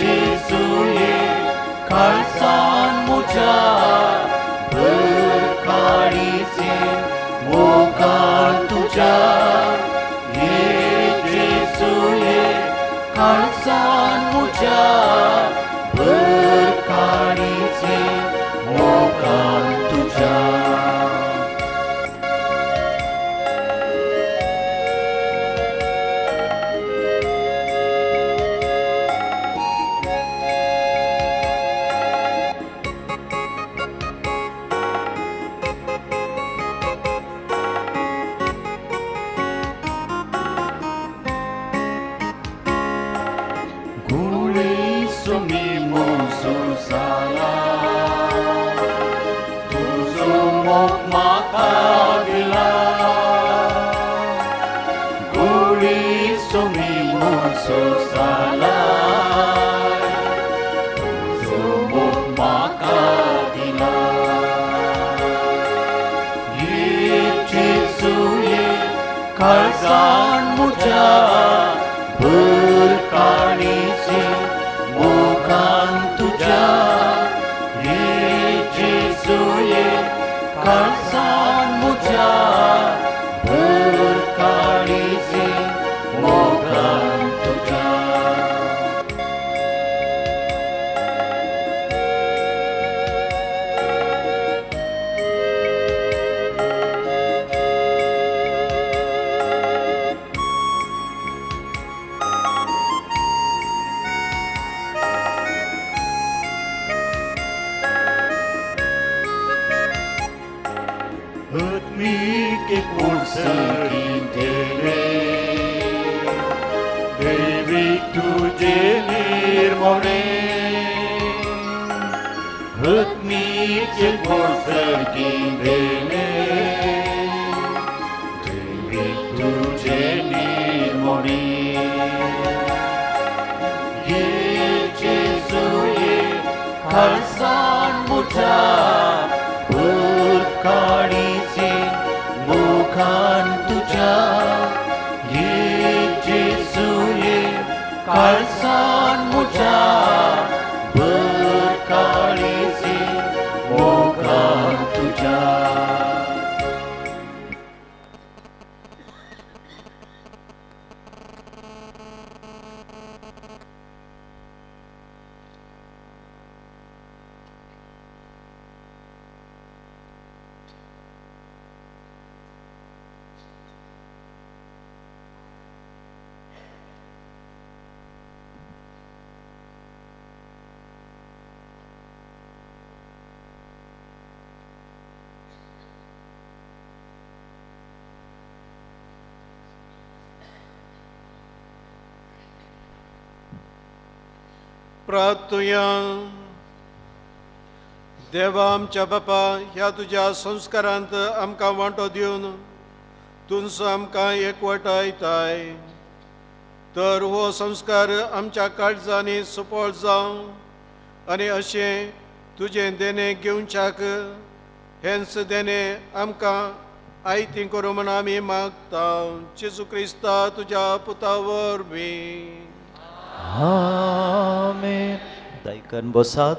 Jesu काळीचे मोगान तुज्या ये जेजू ये काळजान म्हज्या भर काळीचे मोगान तुज्या. काळजान म्हज्या भर काळीचे मोगान तुज्या ये जेजू ये काळजान म्हज्या भर काळीचे मोगान तुज्या. प्रार्थुया. देवा आमच्या बापा, ह्या तुज्या संस्कारांत आमकां वांटो दिवन तुंचो आमकां एकवटायताय, तर हो संस्कार आमच्या काळजांनी सुफळ जावं आनी अशें तुजें देणें घेवच्याक हेंच देणें आमकां आयतीं करूं म्हण आमी मागता जेजू क्रिस्ता तुज्या पुता वरवीं. आमेन. दायकन बसात.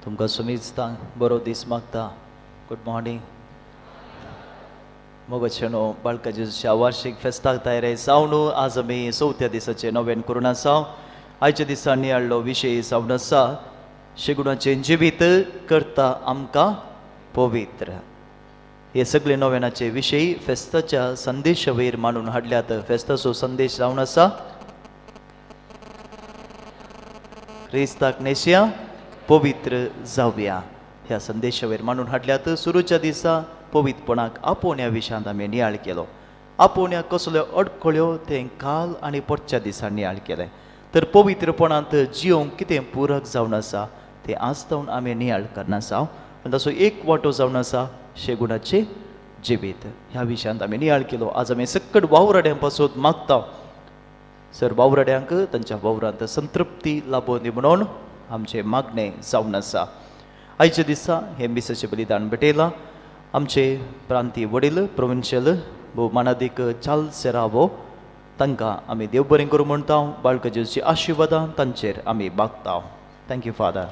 तुमकां सुमिजता बरो दीस मागता. Good morning. मोगाचेनो बाळका जेजूच्या वार्षिक फेस्ताक तयारी जावन आज आमी चवथ्या दिसाचें नवेन करून आसा. आयच्या दिसा नियाळ्ळो विशय जावन आसा शेगुणाचें जिवीत करता आमकां पवित्र. हे सगळे नवेनाचे विशय फेस्ताच्या संदेशा वयर मांडून हाडल्यात. फेस्ताचो संदेश जावन आसा क्रिस्ताक नेसया पवित्र जावया. ह्या संदेशावयर मांडून हाडल्यात. सुरूच्या दिसा पवित्रपणाक आपोवण्या विशयांत आमी नियाळ केलो. आपोवण्या कसल्यो अडखळ्यो तें काल आनी परच्या दिसा नियाळ केलें. तर पवित्रपणांत जियोंक कितें पुरक जावन आसा तें आज जावन आमी नियाळ करना आसा. आनी ताचो एक वांटो जावन आसा शेगुणाचें जिवीत. ह्या विशयांत आमी नियाळ केलो. आज आमी सकट वावराड्यां पासून मागता सर वावराड्यांक तांच्या वावरांत संतृप्ती लाबोवन दी म्हणून आमचें मागणें जावन आसा. आयच्या दिसा हें मिसाचें बलिदान भेटयलां आमचे प्रांतीय वडील प्रोविन्शियल भोव मानादीक चार्ल्स सेरावो तांकां आमी देव बरें करूं म्हणटा. बाळका जेजूची आशिर्वादां तांचेर आमी मागता. Thank you father.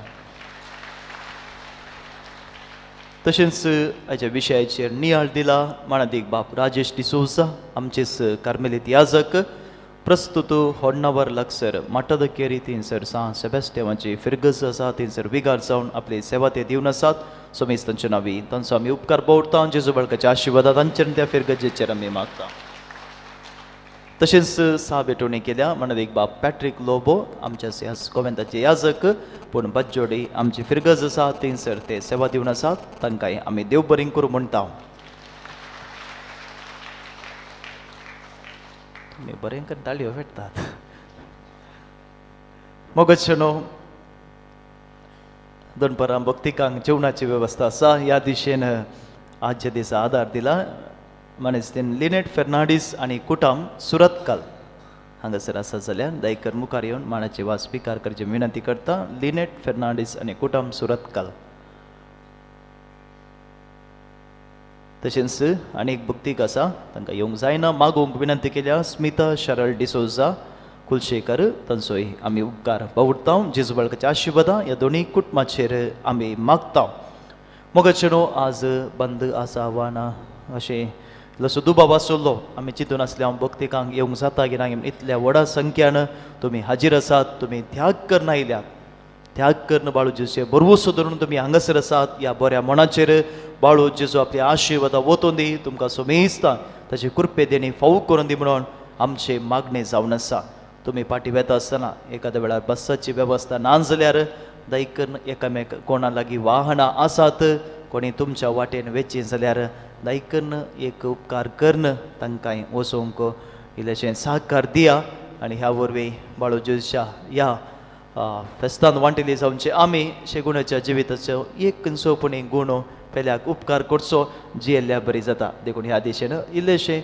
तशेंच हाच्या विशयाचेर नियाळ दिला मानादीक बाप राजेश डिसोजा, आमचेच कार्मेलीत याजक, प्रस्तुत होडनावर लागसर माटादकेरी थंयसर सां सेबेस्टेवाची फिरगज आसा, थंयसर विगार जावन आपली सेवा ते दिवन आसात. सोमेस तांचे नावी तांचो आमी उपकार पवरता. जेजू बाळकाच्या आशिर्वादा तांचेर त्या फिरगजेचेर आमी मागता. तशेंच सा भेटवणी केल्या मानादीक बाप पॅट्रीक लोबो, आमच्या ह्या गोवेंताचे याजक, पूण बज्जोडी आमची फिरगज आसा, थंयसर ते सेवा दिवन आसात. तांकांय आमी देव बरीं करूं म्हणटा. तुमी बरें करून ताळयो भेटतात. मोगचनो दनपरां भक्तिकांक जेवणाची वेवस्था आसा. ह्या दिशेन आजच्या दिसा आदार दिला मानेस्तीन लिनेट फेर्नांडीस आनी कुटाम सुरतकाल हांगासर आसा जाल्यार दयकर मुखार येवन मानाची वास स्विकार करची विनंती करता. लिनेट फेर्नांडीस आनी कुटाम सुरतकाल. तशेंच आनी एक भक्तीक आसा, तांकां येवंक जायना, मागूंक विनंती केल्या स्मिता शरळ डिसोजा कुलशेकर, तांचोय आमी उपकार बावुडटा. जेजू बाळकाच्या आशिर्वादा ह्या दोनूय कुटुंबाचेर आमी मागता. मोगाचेनो आज बंद आसा वा ना अशें इल्लोसो दुबाव आसलो. आमी चिंतून आसले हांव भक्तिकांक येवंक जाता की ना, इतल्या व्हडा संख्यान तुमी हाजीर आसात. तुमी त्याग करून आयल्यात, त्याग करून बाळू जेजूचे बरवसो धरून तुमी हांगासर आसात. ह्या बऱ्या मनाचेर बाळू जेजू आपली आशिर्वादा वतून दी, तुमकां सोमेस्ता ताचे कृपे देणी फावू करून दी म्हणून आमचे मागणें जावन आसा. तुमी फाटीं वेता आसतना एखाद्या वेळार बसाची वेवस्था ना जाल्यार दयकरून एकामेक कोणा लागीं वाहनां आसात, कोणी तुमच्या वाटेन वेची जाल्यार दयकरून एक उपकार करून तांकांय वचोंक इल्लेशें सहकार दिया. आनी ह्या वरवीं बाळू जेजूच्या ह्या फेस्तान वांटिल्ली जावचे आमी शेगुणाच्या जिविताचो एक खंयचो पुणी गूण पेल्याक उपकार करचो जियेल्ल्या बरी जाता. देखून ह्या दिशेन इल्लेशें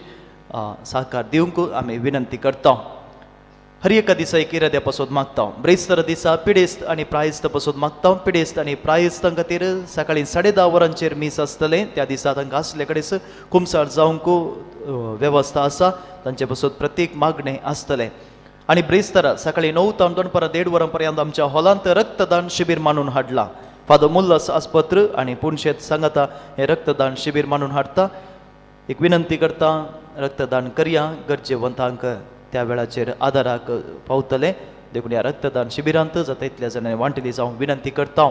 सहकार दिवंक आमी विनंती करता. हर एका दिसा एक इराद्या पासून मागता. ब्रेस्तारा दिसा पिडेस्त आनी प्रायस्त पासून मागता. पिडेस्त आनी प्रायस्तां खातीर सकाळीं 10:30 वरांचेर मीस आसतलें. त्या दिसा तांकां आसले कडेन कुमसार जावंक वेवस्था आसा, तांचे पासून प्रत्येक मागणें आसतलें. आनी ब्रेस्तारा सकाळीं 9 तावन दनपारां 1:30 वरां पर्यंत आमच्या हॉलांत रक्तदान शिबीर मानून हाडलां. फादर मुल्लास आस्पत्र आनी पुनशेत सांगाता हें रक्तदान शिबीर मानून हाडटा. एक विनंती करता, रक्तदान करया, गरजेवंतांक त्या वेळाचेर आदाराक पावतले. देखून ह्या रक्तदान शिबिरांत जाता इतल्या जाणांनी वांटिल्ली जावं विनंती करता.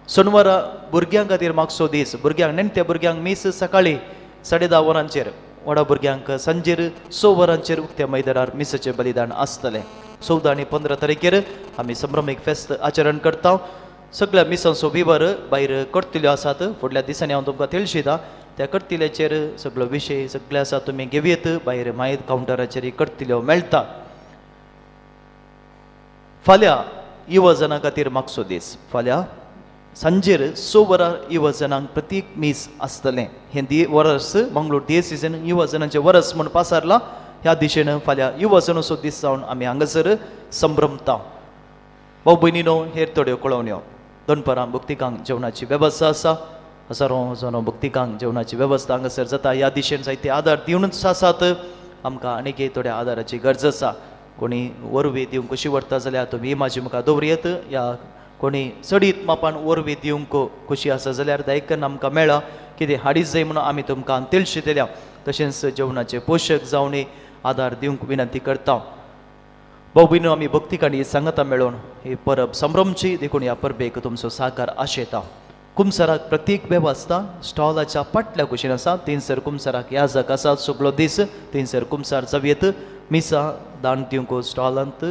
सोनवारा भुरग्यां खातीर मागसो दीस. भुरग्यांक नेणट्या भुरग्यांक मीस सकाळीं 10:30 वरांचेर, व्हडा भुरग्यांक सांजेर 6 वरांचेर उक्त्या मैदानार मिसाचें बलिदान आसतलें. 14 आनी 15 तारखेर आमी संभ्रमीक फेस्त आचरण करता. सगळ्या मिसांचो विवर भायर करतिल्यो आसात. फुडल्या दिसांनी हांव तुमकां तेळशिता. त्या करतिल्याचेर सगळो विशय सगळे आसा, तुमी घेवयेत. भायर मागीर कावंटराचेर करतिल्यो मेळटा. फाल्यां युवजनां खातीर मागसो दीस. फाल्यां सांजेर 6 वरां युवजनांक प्रत्येक मीस आसतलें. हें वरस मंगळूर डिएसीजन युवजनांचें वरस म्हूण पासारलां. ह्या दिशेन फाल्यां युवजनाचो दीस जावन आमी हांगासर संभ्रमता. भाव भयणीनो, हेर थोड्यो कळोवण्यो. दनपरां भक्तिकांक जेवणाची वेवस्था आसा. हजारो हजारो भक्तिकांक जेवणाची वेवस्था हांगासर जाता. ह्या दिशेन जायते आदार दिवनूच आसात. आमकां आनीक थोड्या आदाराची गरज आसा. कोणी वरवीं दिवंक कशी व्हरता जाल्यार तुमी म्हाजी मुखार दवरयेत, या कोणी चडीत मापान वरवीं दिवंक खोशी आसा जाल्यार दयकन आमकां मेळ्ळा कितें हाडीत जाय म्हणून आमी तुमकां तेळशितल्या. तशेंच जेवणाचे पोशक जावनी आदार दिवंक विनंती करता. भाव भयणीनो, आमी भक्तिकांनी सांगाता मेळोवन ही परब संभ्रमची. देखून ह्या परबेक तुमचो साकार आशेता. कुमसाराक प्रत्येक वेवस्था स्टॉलाच्या फाटल्या कुशीन आसा. थंयसर कुमसाराक याजक आसा सगळो दीस. थंयसर कुमसार जावयेत. मिसां दान दिवंक स्टॉलांत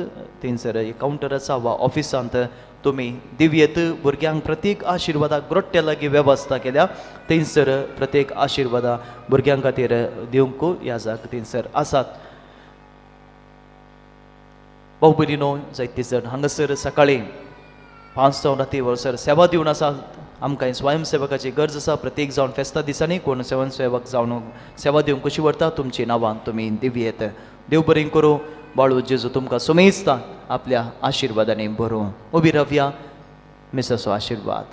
थंयसर कावंटर आसा वा ऑफिसांत तुमी दिवयेत. भुरग्यांक प्रत्येक आशिर्वादाक ग्रोट्ट्या लागीं वेवस्था केल्या. थंयसर प्रत्येक आशिर्वादा भुरग्यां खातीर दिवंक याजक थंयसर आसात. भाव भयणीनो, जायते जाण हांगासर सकाळीं 5 जावन राती वरसर सेवा दिवन आसा. आमकां स्वयंसेवकाची गरज आसा. प्रत्येक जावन फेस्ता दिसांनी कोण स्वयंसेवक जावन सेवा दिवंक कशी व्हरता तुमची नांवां तुमी दिवयेत. देव बरें करूं. बाळू जेजू तुमकां सुमेस्ता आपल्या आशिर्वादांनी भरूं. उबी रावया. मिसाचो आशिर्वाद.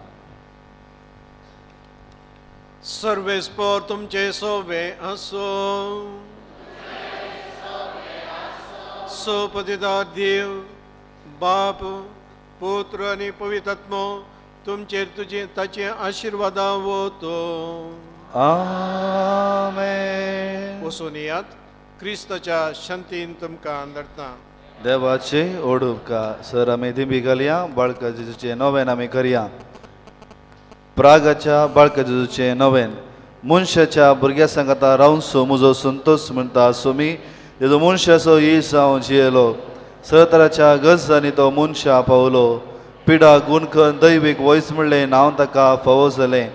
सर्वेस्पोर तुमचे सोवे आसो. सोपतिदार देव बाप पुत्र आनी पवित्र आत्मो तुमचेर तुजी ताचे आशिर्वादां वतो. आमेन. वचून येयात, क्रिस्ताच्या शांतीन तुमकां धाडटा. देवाचे ओडुपका सर आमी दिंबी घालया, बाळका जेजूचें नवेन आमी करया. प्रागाच्या बाळका जेजूचें नवेन. मनशाच्या भुरग्या सांगाता रावनसो म्हजो संतोश म्हणटा सोमी जेजो मनशाचो येस हांव जियेलो. सरतराच्या गजांनी तो मनशा पावलो. पिडा गुणखन दैवीक वयस म्हणलें नांव ताका फावो जालें.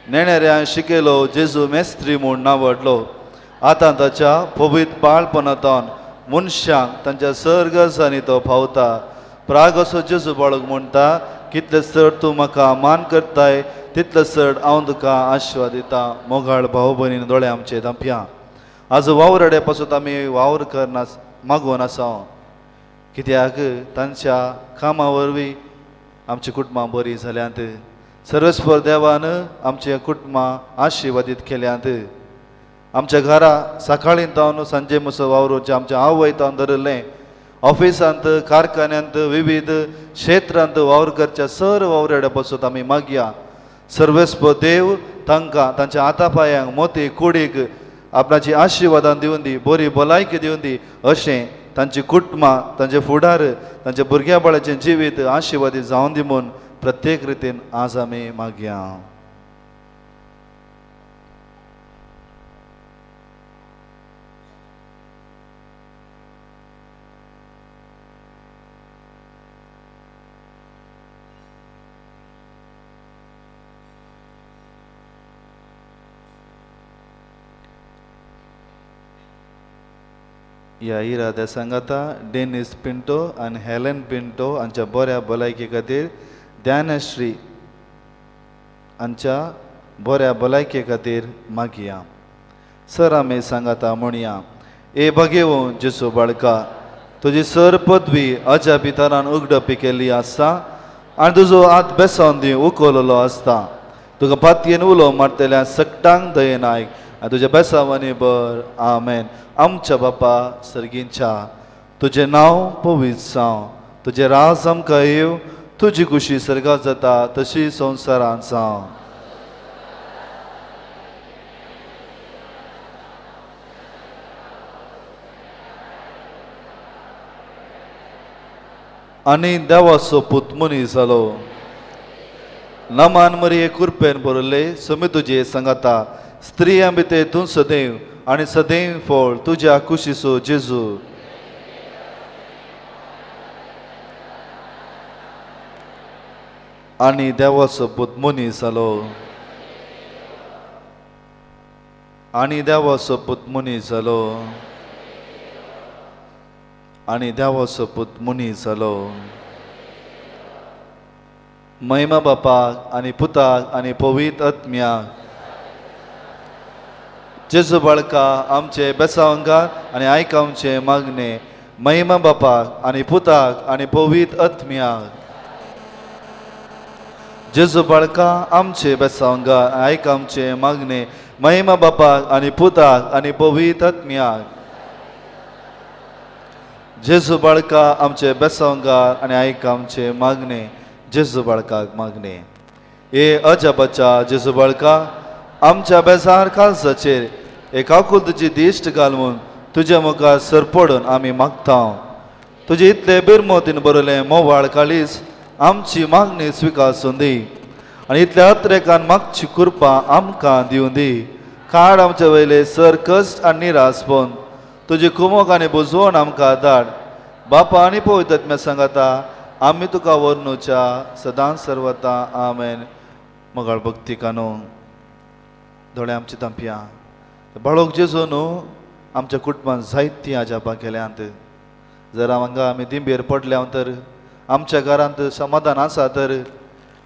नेणेऱ्यान शिकयलो जेजू मेस्त्री म्हूण नांव. आतां ताच्या पवित्र बाळपणांतल्यान मनशांक तांच्या सर गजांनी तो पावता. प्राग असो जेजू बाळक म्हणटा, कितले चड तूं म्हाका मान करताय तितले चड हांव तुका आशिर्वाद दिता. मोगाळ भाव भयणीन दोळे आमचे धांपया. आज वावराडे पासून आमी वावर करना मागून आसा, कित्याक तांच्या कामा वरवीं आमची कुटुंबां बरीं जाल्यांत. सर्वेस्पर देवान आमच्या कुटुंबां आशिर्वादीत केल्यांत. आमच्या घरा सकाळीं तावन सांजे मुसो वावरूचे आमच्या आवय तावन धरिल्लें ऑफिसांत कारखान्यांत विविध क्षेत्रांत वावर करच्या सर वावराड्या पासून आमी मागया. सर्वेस्पर देव तांकां तांच्या हाता पांयांक मोती कुडीक आपणाची आशिर्वादान दिवन दी, बरी भलायकी दिवन दी, अशें तांची कुटुंबां तांचे फुडार तांच्या भुरग्या बाळाचें जिवीत आशिर्वादीत जावन दी म्हूण प्रत्येक रितीन आज आमी मागया. ह्या इराद्या सांगाता डेनिस पिंटो आनी हेलन पिंटो हांच्या बऱ्या भलायके खातीर, ध्यानश्री हांच्या बऱ्या भलायके खातीर मागया. सर आमी सांगाता म्हणया. ए भगेवो जेसू बाळका, तुजी सर पदवी अजापितरान उगडपी केल्ली आसता आनी तुजो हात बेसोन दी उखललो आसता. तुका पातयेन उलो मारतल्या सगटांक दयेन आयक आनी तुज्या बेसावांनी बर. आमेन. आमच्या बापा सर्गींच्या, तुजें नांव पवित्र जावं, तुजें राज आमकां येवं, तुजी खुशी सर्गात जाता तशी संवसारांत जावं. आनी देवाचो पूत मनीस जालो. नमान मरिये कुरपेन बरयल्ले समी तुजे सांगाता, स्त्रियां भितर तूं सदैव आनी सदैव फळ तुज्या कुशीचो जेजू. आनी देवाचो पूत मनीस जालो. आनी देवाचो पूत मनीस जालो. आनी देवाचो पूत मनीस जालो. महिमा बापाक आनी पुताक आनी पवित्र आत्म्याक. जेजू बाळका आमचे बेसावंगार आनी आयक आमचे मागणे. महिमा बापाक आनी पुताक आनी पवित्र आत्म्याक. जेजू बाळका आमचे बेसावंगार आयक आमचे मागणे. महिमा बापाक आनी पुताक आनी पवित्र आत्म्याक. जेजू बाळका आमचे बेसावंगार आनी आयक आमचे मागणे. जेजू बाळकाक मागणे. ए अजाबाच्या जेजू बाळका, आमच्या बेजार काळजाचेर एक आकुल तुजी दिश्ट घालून तुज्या मुखार सरपडून आमी मागता. तुजे इतले बिरमोतीन बरयलें मोवाळ काळीज आमची मागणी स्विकासून दी आनी इतल्या अत्रेकान मागची कृपा आमकां दिवं दी. काड आमचे वयले सर कश्ट आनी निरासपण तुजी कुमोक आनी बुजवण आमकां धाड. बापा आनी पवित्र आत्म्या सांगाता आमी तुका वर्णुच्या सदांच सर्वता. आमेन. मोगाळ भक्ती कानू दोळे आमची धांपया. बाळोक जेजू न्हू आमच्या कुटुंबान जायतीं अजापां केल्यांत. जर हांगा आमी दिंबेर पडल्या तर आमच्या घरांत समाधान आसा तर,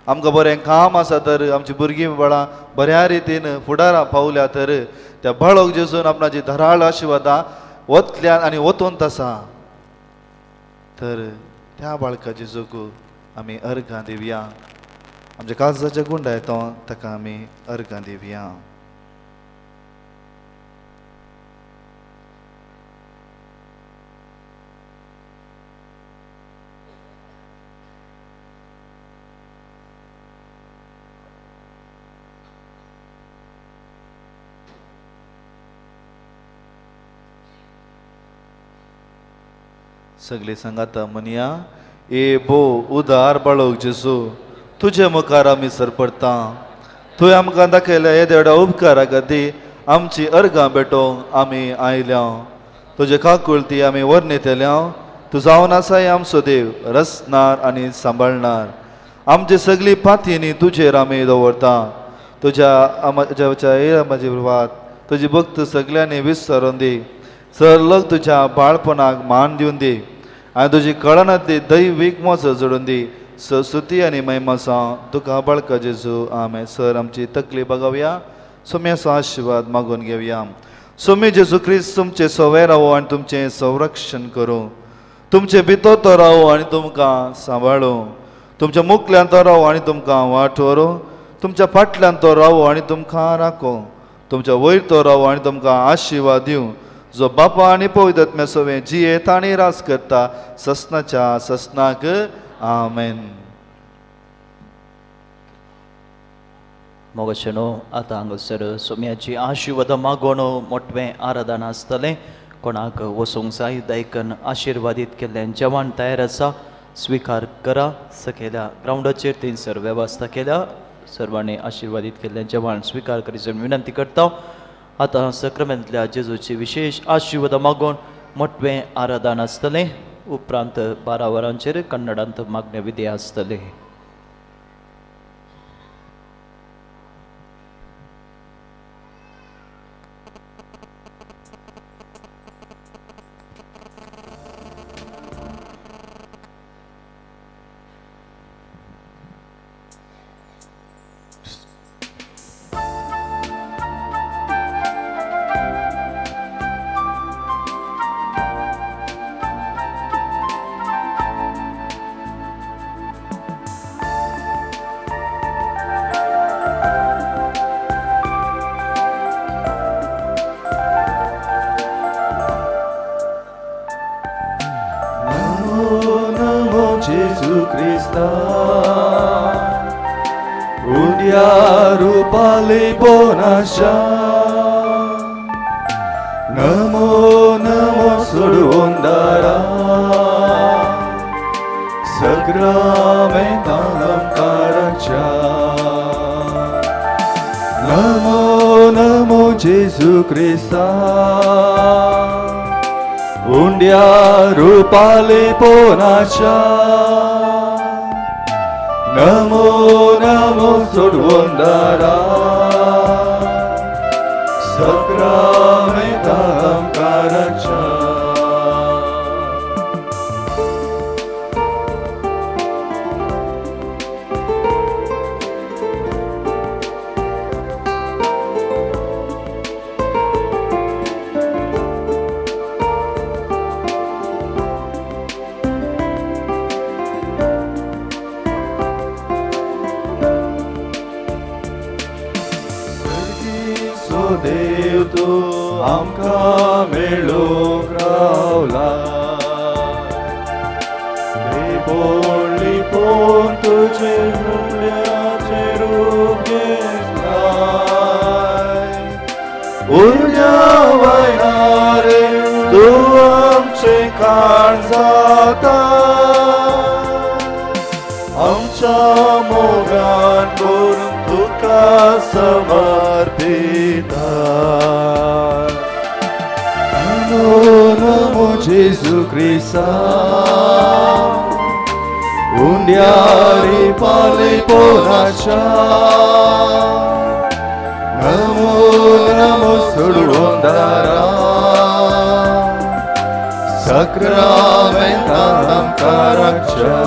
आमकां बरें काम आसा तर, आमची भुरगीं बाळां बऱ्या रितीन फुडारा पावल्या तर त्या बाळोक जेजून आपणाची धराळ आशिर्वादां वतल्यान आनी वतूंत आसा तर त्या बाळका जेजूक आमी अर्घां दिवया. आमच्या काळजाच्या गुंडाय तो ताका आमी अर्घां दिवया. सगळीं सांगाता म्हणया, ए भो उदार बाळक जेजू, तुजे मुखार आमी सरपडटा. तुवें आमकां दाखयल्या हे देवड्या उपकारा खातीर आमची अर्गां भेटोवंक आमी आयल्या. तुजे काकुळती आमी वर्णितल्या. तूं जावन आसाय आमचो देव, रचणार आनी सांबाळणार. आमची सगळी पातयेनी तुजेर आमी दवरता. तुज्या आमाची वात तुजी भक्त सगळ्यांनी विसरून दी. सरलग तुज्या बाळपणाक मान दिवन दी आनी तुजी कळनांतली दैवीक मोज जोडून दी. स्तुती आनी महिमा जावं तुका बाळका जेजू. आमेन. सर आमची तकली बगावया, सोम्याचो आशिर्वाद मागून घेवया. सोमी जेजू क्रिस्त तुमचें सवय रावो आनी तुमचें संरक्षण करूं. तुमचे भितर तो रावो आनी तुमकां सांबाळूं. तुमच्या मुखल्यान तो रावो आनी तुमकां वाट व्हरूं. तुमच्या फाटल्यान तो रावो आनी तुमकां राखूं. तुमच्या वयर तो रावो आनी तुमकां आशिर्वाद दिवं. जो बापा आनी पवित्र आत्म्या सवें जियेता आनी राज करता ससनाच्या ससनाक. आमेन. मोगशेनो आतां हांगासर सोम्याची आशिर्वाद मागोवन मोटवें आराधन आसतलें. कोणाक वचूंक जाय दायकन आशिर्वादीत केल्लें जेवण तयार आसा, स्विकार करा. सकयल्या ग्रावंडाचेर थंयसर वेवस्था केल्या. सर्वांनी आशिर्वादीत केल्लें जेवण स्विकार करीत विनंती करता. आतां सक्रामेंतल्या जेजूची विशेश आशिर्वाद मागोवन मोटवें आराधन आसतलें. उपरांत 12 वरांचेर कन्नडांत मागणे विधी आसतले. नमो नमो सोडवंदारा सक्रामेंतांकाराच्या. नमो नमो जेजू क्रिस्ता उंड्या रुपाले पोनाच्या. नमो नमो सोडवंदारा सक्रामेंतांकाराच्या. देव तूं आमकां मेळूंक रावला. लिपोवन लिपोवन तुजें उल्याचें रूप घेतलाय. उरल्या वयनारे तूं आमचें खाण जाता. आमच्या मोगान करून तुका समर्पिता. नमो नमो जेजू क्रिस्ता उंड्यारी पाले पोनाच्या. नमो नमो सोडवंदारा सक्रामेंतांकाराच्या.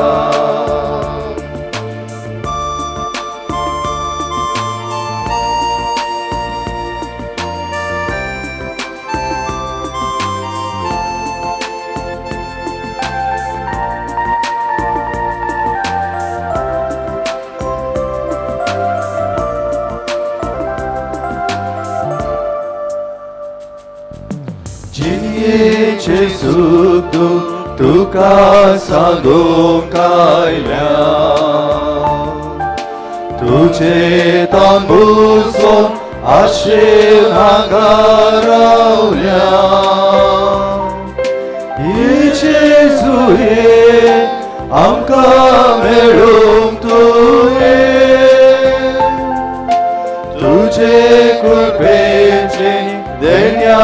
सुख तुका सांगूंक आयल्या. तुजे तांबूसो आशेन हांगा रावल्या. जेजू ये, आमकां मेळूंक तूं ये. तुजे कृपेचें देण्या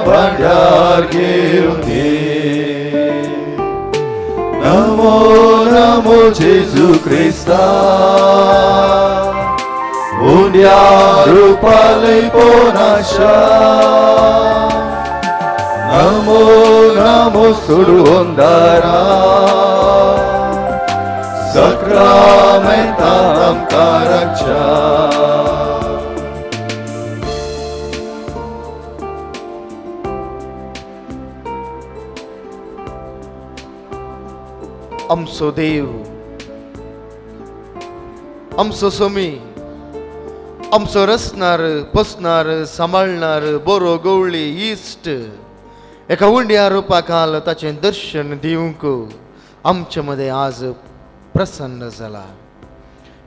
भांडार घेवन ये. नमो नमो जेजू क्रिस्ता, उंड्या रुपालय पोनाशा. नमो नमो सुडवंदारा, सक्रामेंता आमकां राखच्या. आमचो देव, आमचो सोमी, आमचो रचणार, पोसणार, सांबाळणार बरो गवळी इश्ट एका उंड्या रुपाखाल ताचें दर्शन दिवंक आमचे मदें आज प्रसन्न जाला.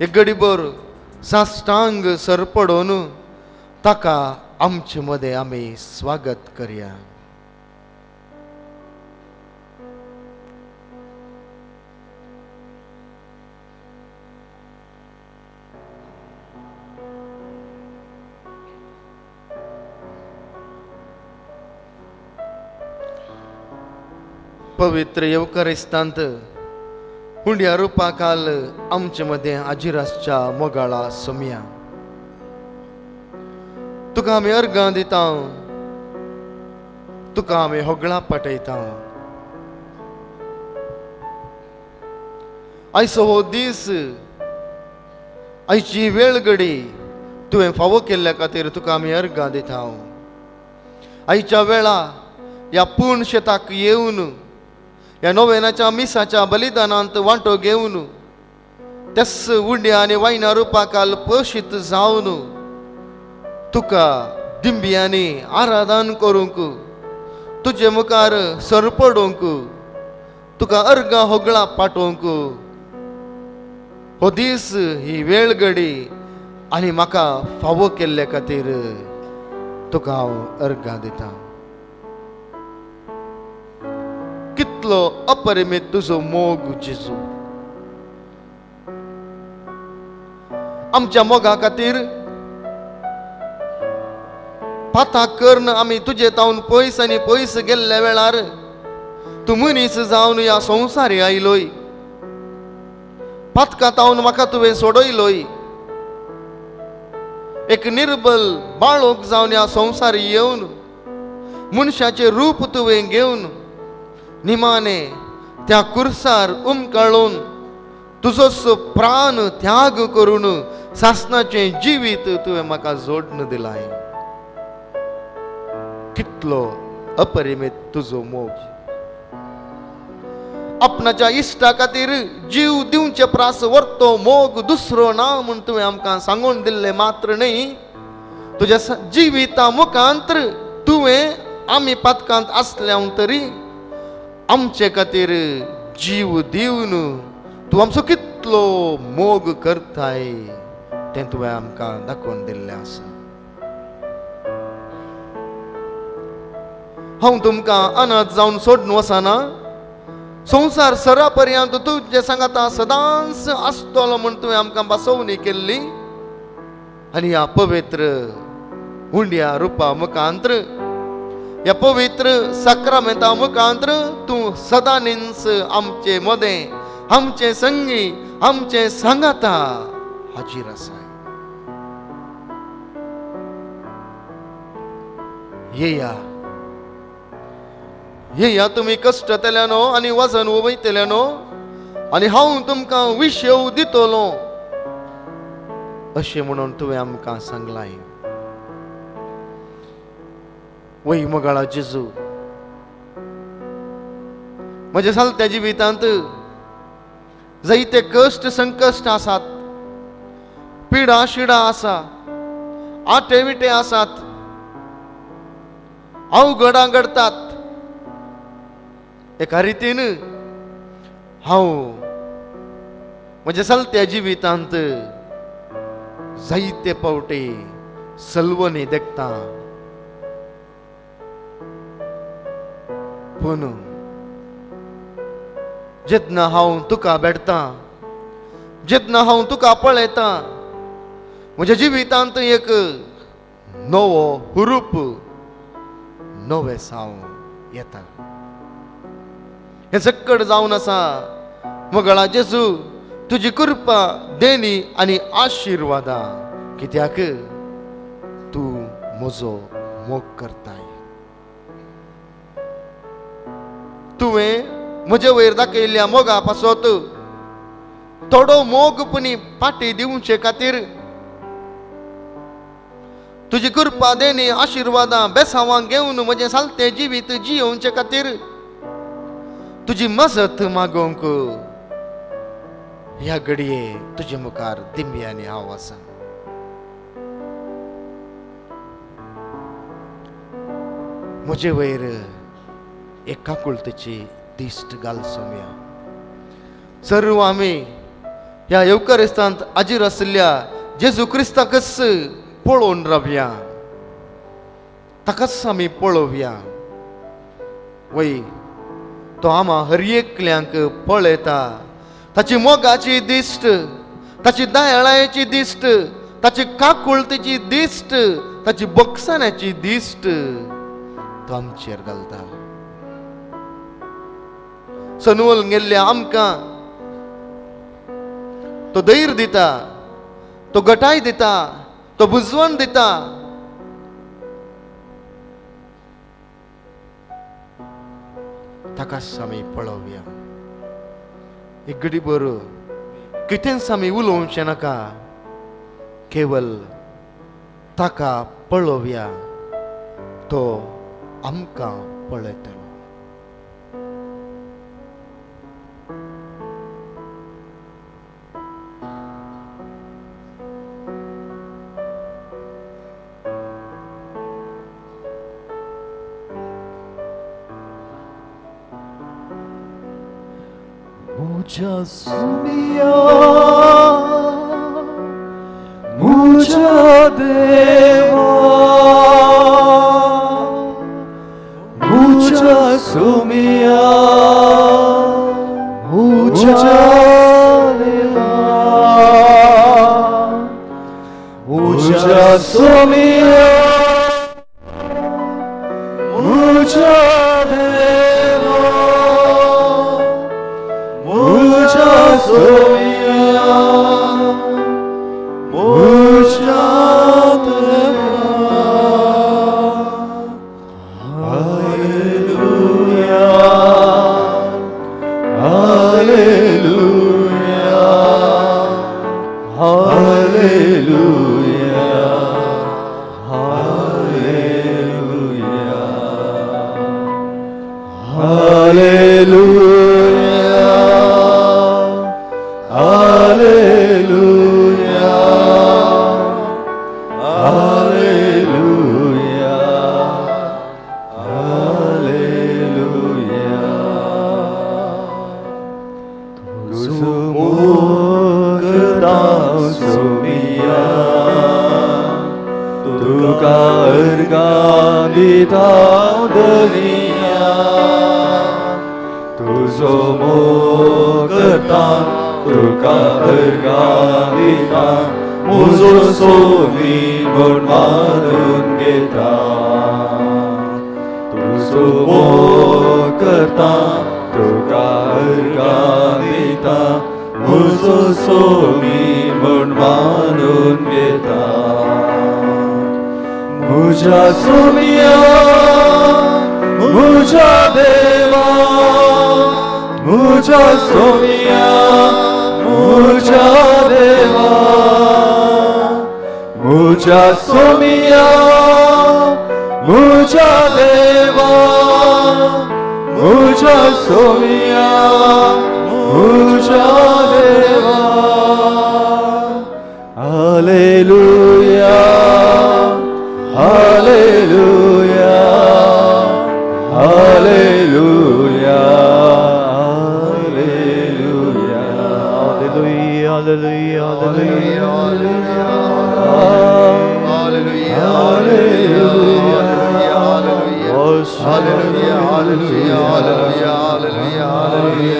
एक गडीभर साष्टांग सरपडोवन ताका आमचे मदें आमी स्वागत करया. पवित्र येवकारिस्तांत हुंड्या रुपाखाल आमचे मदें आजिरासच्या मोगाळा सोमया, तुका आमी अर्गां दिता, तुका आमी होगळां पाटयता. आयचो हो दीस, आयची वेळ घडी तुवें फावो केल्ल्या खातीर तुका आमी अर्गां दिता. आयच्या वेळा ह्या पूर्ण शेताक येवन ह्या नोवेनाच्या मिसाच्या बलिदानांत वांटो घेवन त्याच उंड्या आनी वायना रुपाखाल पोशीत जावन तुका दिंब्यांनी आराधन करूंक, तुजे मुखार सरपडूंक, तुका अर्गां होगळां पाठोवंक हो दीस, ही वेळ घडी आनी म्हाका फावो केल्ले खातीर तुका हांव अर्गां दिता. कितलो अपरिमीत तुजो मोग जेजू, आमच्या मोगा खातीर पाता करून आमी तुजे तावन पयस आनी पयस गेल्ल्या वेळार तूं मनीस जावन ह्या संवसारी आयलोय. पातका तावन म्हाका तुवें सोडयलोय. एक निर्बल बाळोक जावन ह्या संवसारी येवन मनशाचें रूप तुवें घेवन निमाणे त्या कुर्सार उमकाळून तुजोच प्राण त्याग करून सासनाचें जिवीत तुवें म्हाका जोडून दिलाय. कितलो अपरिमीत तुजो मोग. आपणाच्या इश्टा खातीर जीव दिवचे प्रास व्हरतो मोग दुसरो ना म्हूण तुवें आमकां सांगून दिल्लें मात्र न्हय, तुज्या जिविता मुखांतर तुवें आमी पातकांत आसल्या तरी आमचे खातीर जीव दिवन तूं आमचो कितलो मोग करताय तें तुवें आमकां दाखोवन दिल्लें आसा. हांव तुमकां अनाथ जावन सोडून वचना, संवसार सरा पर्यंत तुजे सांगाता सदांच आसतलो म्हूण तुवें आमकां बसोवणी केल्ली. आनी ह्या पवित्र हुंड्या रुपा मुखांतर, ह्या पवित्र साक्रामेंता मुखांतर तूं सदांच आमचे मदें, आमचे संगी, आमचे सांगाता हाजीर आसाय. येया येया तुमी कश्टतल्यानो आनी वजन वयतल्यानो आनी हांव तुमकां विशेव दितलो अशें म्हणून तुवें आमकां सांगलाय. वय मोगाळा जेजू, म्हज्या सालत्या जिवितांत जायते कश्ट संकश्ट आसात, पिडा शिडा आसा, आटे विटे आसात, अवघडां घडतात. एका रितीन हांव म्हज्या चलत्या जिवितांत जायते पावटी सलवणी देखता, पूण जेन्ना हांव तुका भेटतां, जेन्ना हांव तुका पळयतां, म्हज्या जिवितांत एक नवो हुरूप, नवें साव येता. हें सक्कड जावन आसा मगळा जेजू तुजी कृपा, देणी आनी आशिर्वादा, कित्याक तूं म्हजो मोग करताय. तुवें म्हजे वयर दाखयल्ल्या मोगा पासत थोडो मोग पुणी पाटी दिवचे खातीर तुजी कृपा, देणी, आशिर्वादां, बेसांवां घेवन म्हजें सालतें जिवीत जियोवचे खातीर तुजी मजत मागोवंक ह्या घडये तुजे मुखार दिंब्यांनी हांव आसा. म्हजे वयर एक काकुळतेची दिश्ट घाल सोम्या. सर्व आमी ह्या येवकारिस्तांत हाजीर आशिल्ल्या जेजू क्रिस्ताकच पळोवन रावया, ताकाच आमी पळोवया. वय तो आमा हर एकल्यांक पळयता. ताची मोगाची दिश्ट, ताची दयाळायेची दिश्ट, ताची काकुळतेची दिश्ट, ताची बक्षाण्याची दिश्ट तो आमचेर घालता. सनवल गेल्ल्या आमकां तो धैर्य दिता, तो गटाय दिता, तो बुजवण दिता. ताकाच आमी पळोवया. एक घडी बर कितेंच आमी उलोवचें नाका, केवल ताका पळोवया, तो आमकां पळयतलो. मुझा सुमिया मुझा देवा, मुझा सुमिया मुझा देवा, मुझा सुमिया मुझा देवा, मुझा सोमिया मुझा देवा. Hallelujah, hallelujah, hallelujah, hallelujah, hallelujah, hallelujah, hallelujah, hallelujah. तुजो मोग सुमिया, तुका अर्गां दिता दनिया, तुजो मोग करता तुका अर्गां दिता, म्हजो सोमी म्हूण मानून घेता. तुजो मोग करता तुका अर्गां दिता, म्हजो सोमी म्हूण मानून घेता. म्हज्या सोमिया म्हज्या देवा, म्हज्या सोमिया म्हज्या देवा, म्हज्या सोमिया म्हज्या देवा, म्हज्या सोमिया म्हज्या देवा. Hallelujah, hallelujah, hallelujah, hallelujah, hallelujah, hallelujah, hallelujah, hallelujah, hallelujah, hallelujah, hallelujah,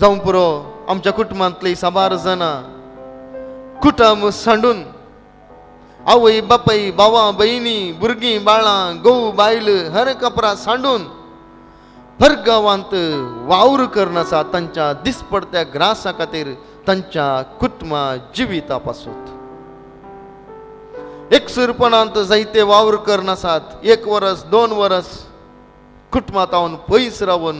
जावं पुरो आमच्या कुटुंबांतली साबार जाणां कुटुंब सांडून आवय बापाय भावा भयणी भुरगीं बाळां घोव बायल हर कपरा सांडून परगांवांत वावर करून आसा तांच्या दिसपडत्या ग्रासा खातीर तांच्या कुटुंबा जिविता पासून एकसुरपणांत जायते वावर करून आसात. 1 वरस 2 वरस कुटुंबांत पयस रावन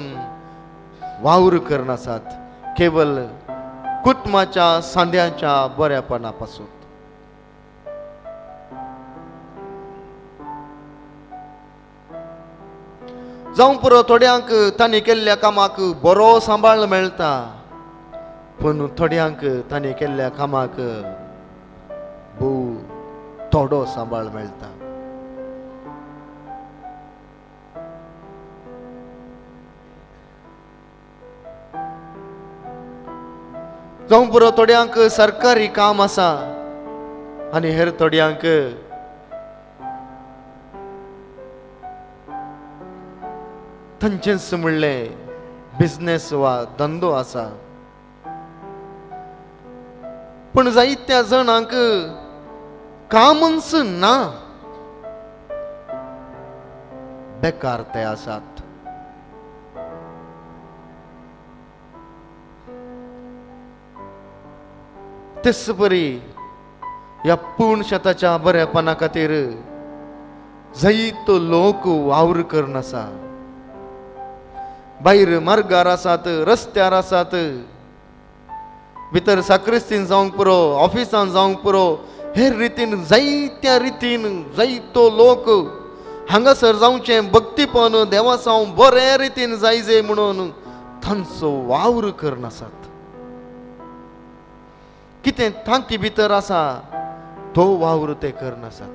वावर करून आसात केवल कुटुंबाच्या सांद्याच्या बऱ्यापणा पासून. जावं पुरो थोड्यांक तांणी केल्ल्या कामाक बरो सांबाळ मेळटा, पूण थोड्यांक तांणी केल्ल्या कामाक भोव थोडो सांबाळ मेळटा. जावं पुरो थोड्यांक सरकारी काम आसा आनी हेर थोड्यांक तांचेंच म्हणलें बिजनेस वा धंदो आसा. पूण जायत्या जाणांक कामच ना, बेकार ते आसात. तेच परी ह्या पूर्ण शेताच्या बऱ्यापणा खातीर जायतो लोक वावर करून आसा. भायर मार्गार आसात, रस्त्यार आसात, भितर साक्रिस्तीन जावंक पुरो, ऑफिसान जावंक पुरो, हेर रितीन जायत्या रितीन जायतो लोक हांगासर जावचें भक्तीपण देवासांव बरे रितीन जायजे म्हणून तांचो वावर करून आसात. कितें तांकी भितर आसा तो वावर ते करून आसात.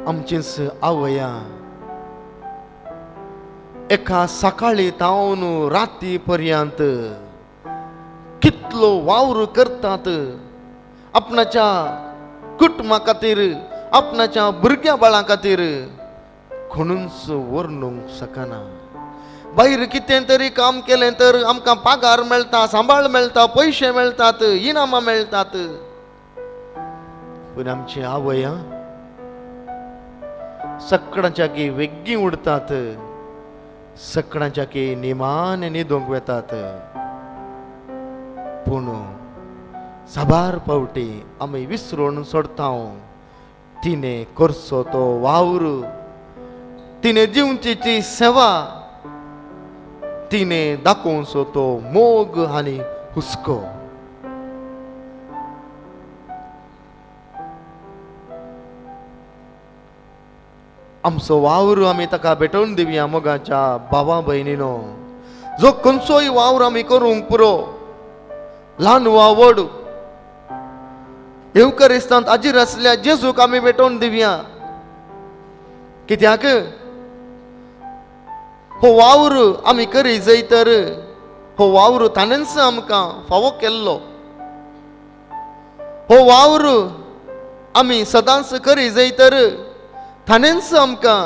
आमचीच आवया एका सकाळी तावन राती पर्यंत कितलो वावर करतात आपणाच्या कुटुंबा खातीर, आपणाच्या भुरग्या बाळां खातीर कोणूच वर्णूंक शकना. भायर कितें तरी काम केलें तर आमकां पगार मेळटा, सांबाळ मेळटा, पयशे मेळटात, इनामां मेळटात. पूण आमची आवया सकाळच्या की वेगीं उडतात, सकाळच्या की निमान न्हिदूंक वेतात. पूण साबार पावटी आमी विसरून सोडता तिणें करचो तो वावर, तिणें दिवची ती सेवा, तिणें दाखोवचो तो मोग आनी हुस्को. आमचो वावर आमी ताका भेटोवन दिवया मोगाच्या भावा भयणीनो. जो खंयचोय वावर आमी करूंक पुरो, ल्हान वा व्हड, येवकरिस्तांत हाजीर आसल्या जेजूक आमी भेटोवन दिवया. कित्याक हो वावर आमी करी जाय तर हो वावर ताणेंच आमकां फावो केल्लो. हो वावर आमी सदांच करी जाय तर ताणेंच आमकां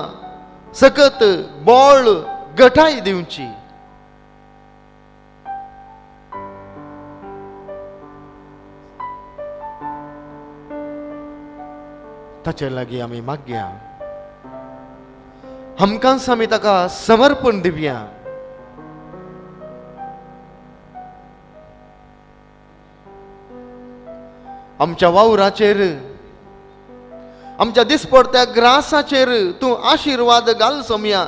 सकत बळ गठाय दिवची. ताचे लागीं आमी मागया, आमकांच आमी ताका समर्पण दिवया. आमच्या वावराचेर, आमच्या दिसपडत्या ग्रासाचेर तूं आशिर्वाद घाल सोमया.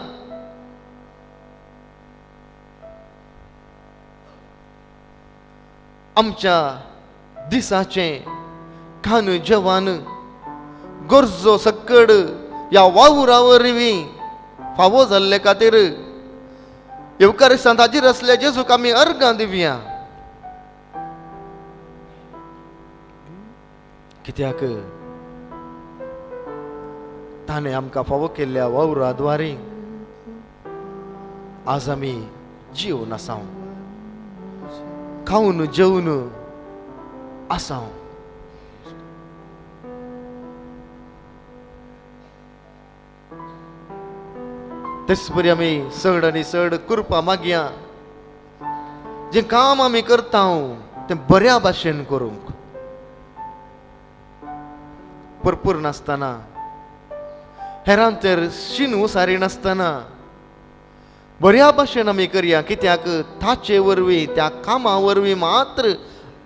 आमच्या दिसाचें खान जेवण गरजो सक्कड ह्या वावरा वरवीं फावो जाल्ले खातीर येवकारिस्तांत हाजीर आसल्या जेजूक आमी अर्गां दिवया. कित्याक ताणें आमकां फावो केल्ल्या वावरा द्वारे आज आमी जेवन आसाव, खावन जेवन आसाव. तेच परी आमी चड आनी चड कृपा मागया, जें काम आमी करता तें बऱ्या भाशेन करूंक, भरपूर नासतना, हेरांचेर शीन उसारी नासतना बऱ्या भाशेन आमी करया, कित्याक ताचे वरवीं, त्या कामा वरवीं मात्र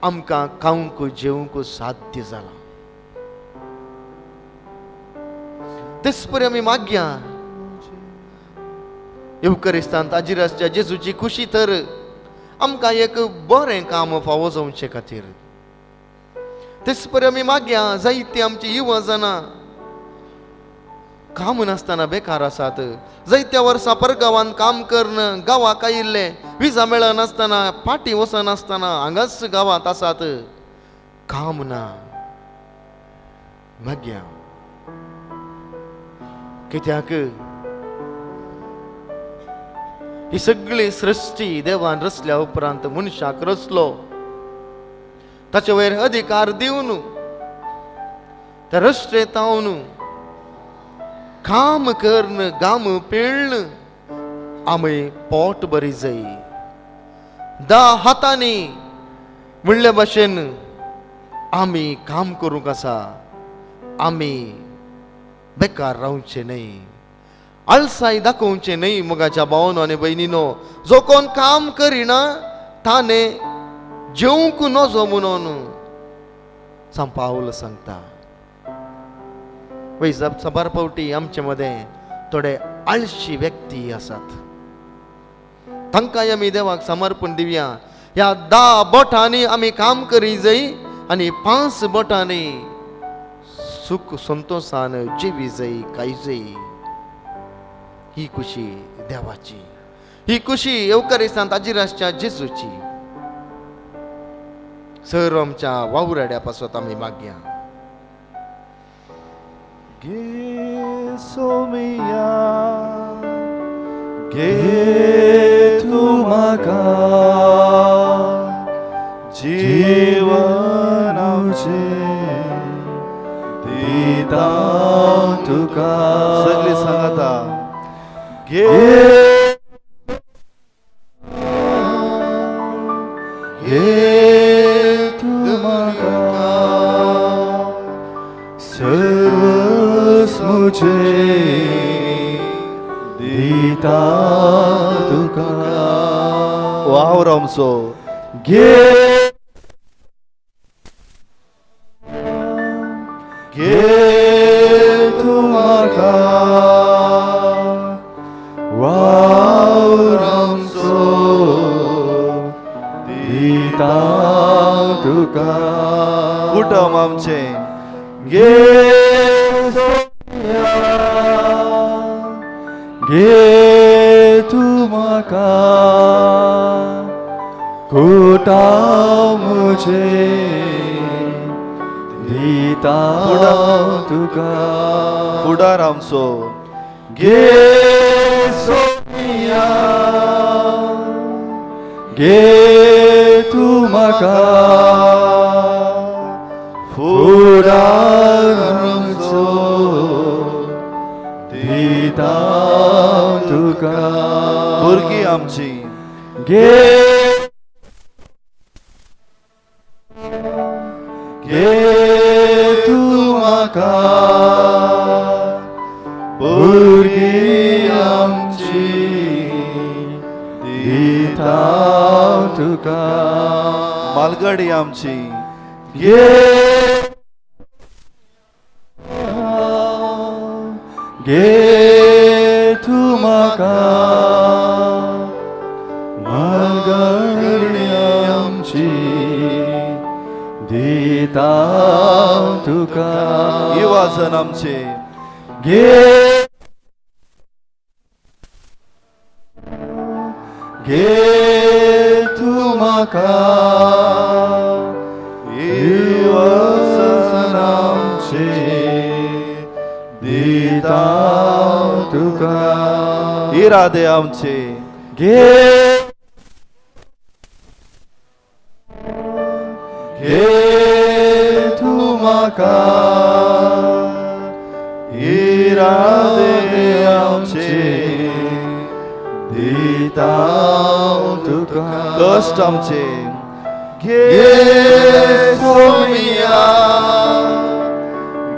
आमकां खावंक जेवंक साध्य जालां. तेच परी आमी मागया येवकरिस्तांत आजिरासच्या जेजूची खुशी तर आमकां एक बरें काम फावो जावचे खातीर. तेच परी आमी मागया जायती आमची युवा जाणां काम नासतना बेकार आसात, जायत्या वर्सां परगांवांत काम करून गांवाक आयिल्ले, विजा मेळनासतना, फाटीं वचनासतना हांगाच गांवांत आसात, काम ना. मागया कित्याक ही सगळी सृश्टी देवान रचल्या उपरांत मनशाक रचलो, ताचे वयर अधिकार दिवन त्या रस्ते तावन काम करून गाम पिळ्ण आमी पोट बरी जाय. दा हातांनी म्हणले भाशेन आमी काम करूंक आसा, आमी बेकार रावचे न्हय, आळसाय दाखोवचें न्हय. मोगाच्या भावनो आनी भयणीनो, जो कोण काम करिना ताणें जेवंक नजो म्हणून सांपावल सांगता. वय साबार फावटी आमचे मदें थोडे आळशी व्यक्ती आसात, तांकांय आमी देवाक समर्पण दिवया. ह्या 10 बोटांनी आमी काम करी जाय आनी 5 बोटांनी सुख संतोषान जिवी जाय, खाय जाय. ही खुशी देवाची, ही खुशी येवकारिस्तांत आजिरासच्या जेजूची. सर आमच्या वावराड्या पासत आमी मागया. घे सोमिया, घे तूं म्हाका जीवन आमचें दिता तुका. सगळीं सांगाता घे घे तूं म्हाका सर्वस मुझे दिता तुका. वावर आमचो घे घे तूं म्हाका वावर आमचो दिता तुका. कुटुंब आमचें घे सोमिया, घे तूं म्हाका कुटां मुझे दिता तुका. फुडार आमचो घे सोमिया, घे तूं म्हाका फुडार आमचो दिता तुका. भुरगीं आमची घे घे तूं म्हाका भुरगीं आमची दिता तुका. मालगाडी आमची घे घे तूं म्हाका मालगाडी आमची दिता तुका. युवाजन आमचे घे घे तूं म्हाका युवाजन आमचे दिता तुका. इरादे आमचे घे घे तूं म्हाका इरादे आमचे तुका. कश्ट आमचे घे सोमिया,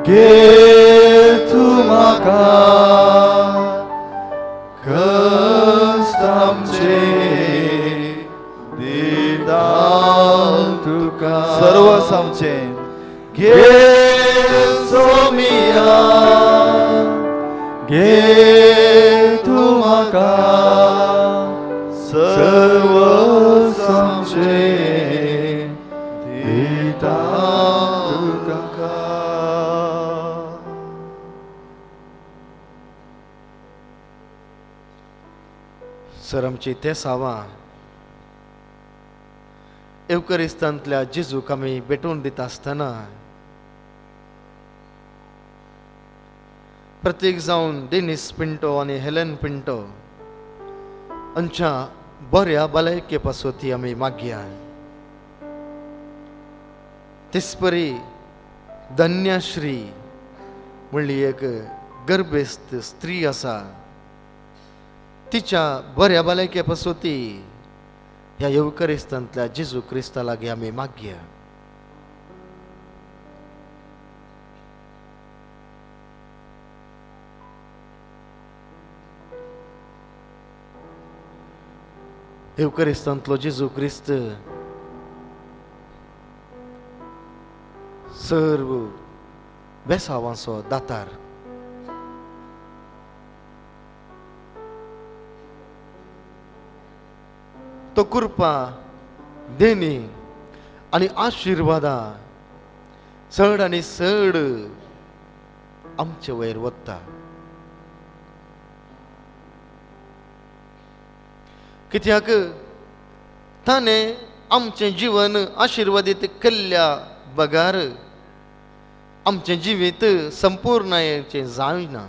घे तूं म्हाका. कश्ट आमचे दिता तुका. सर्वस आमचे घे सोमिया, घे तूं म्हाका. सर्वस आमचे दिता तुका. सर आमची तेसावां एवकरिस्तांतल्या जेजूक आमी भेटोवन दिता आसतना प्रत्येक जावन डेनिस पिंटो आनी हेलन पिंटो हांच्या बऱ्या भलायके पासत आमी मागया. तेचपरी धन्यश्री म्हणली एक गर्भेस्त स्त्री आसा, तिच्या बऱ्या भलायके पासत ह्या येवकरिस्तांतल्या जेजू क्रिस्ता लागीं आमी मागया. येवकरिस्तांतलो जेजू क्रिस्त सर्व बेसावांचो दातार. तो कृपा देणी आनी आशिर्वादा चड आनी चड आमचे वयर वता. कित्याक ताणें आमचें जीवन आशिर्वादीत केल्ल्या बगार आमचें जिवीत संपूर्णायेचें जायना.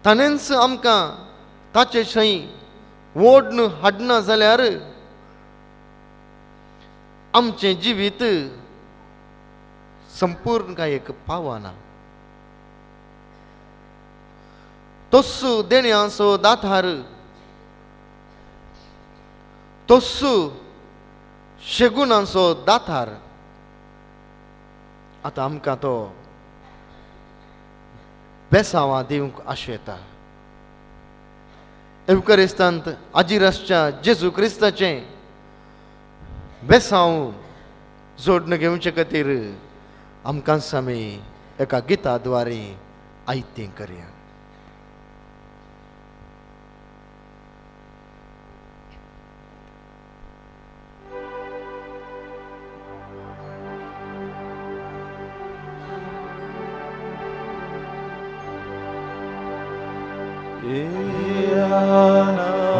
ताणेंच आमकां ताचे शंय ओडन हाडना जाल्यार आमचें जिवीत संपूर्ण कांय पावना. तोस्सू देण्याचो दातार, तोस्सू शेगुणांचो दातार. आतां आमकां तो बेसांवां दिवंक आशेता. एवकरिस्तांत आजिरासच्या जेजू क्रिस्ताचें बेसांव जोडण घेवचे खातीर आमकां आमी एका गिता द्वारे आयतें करया.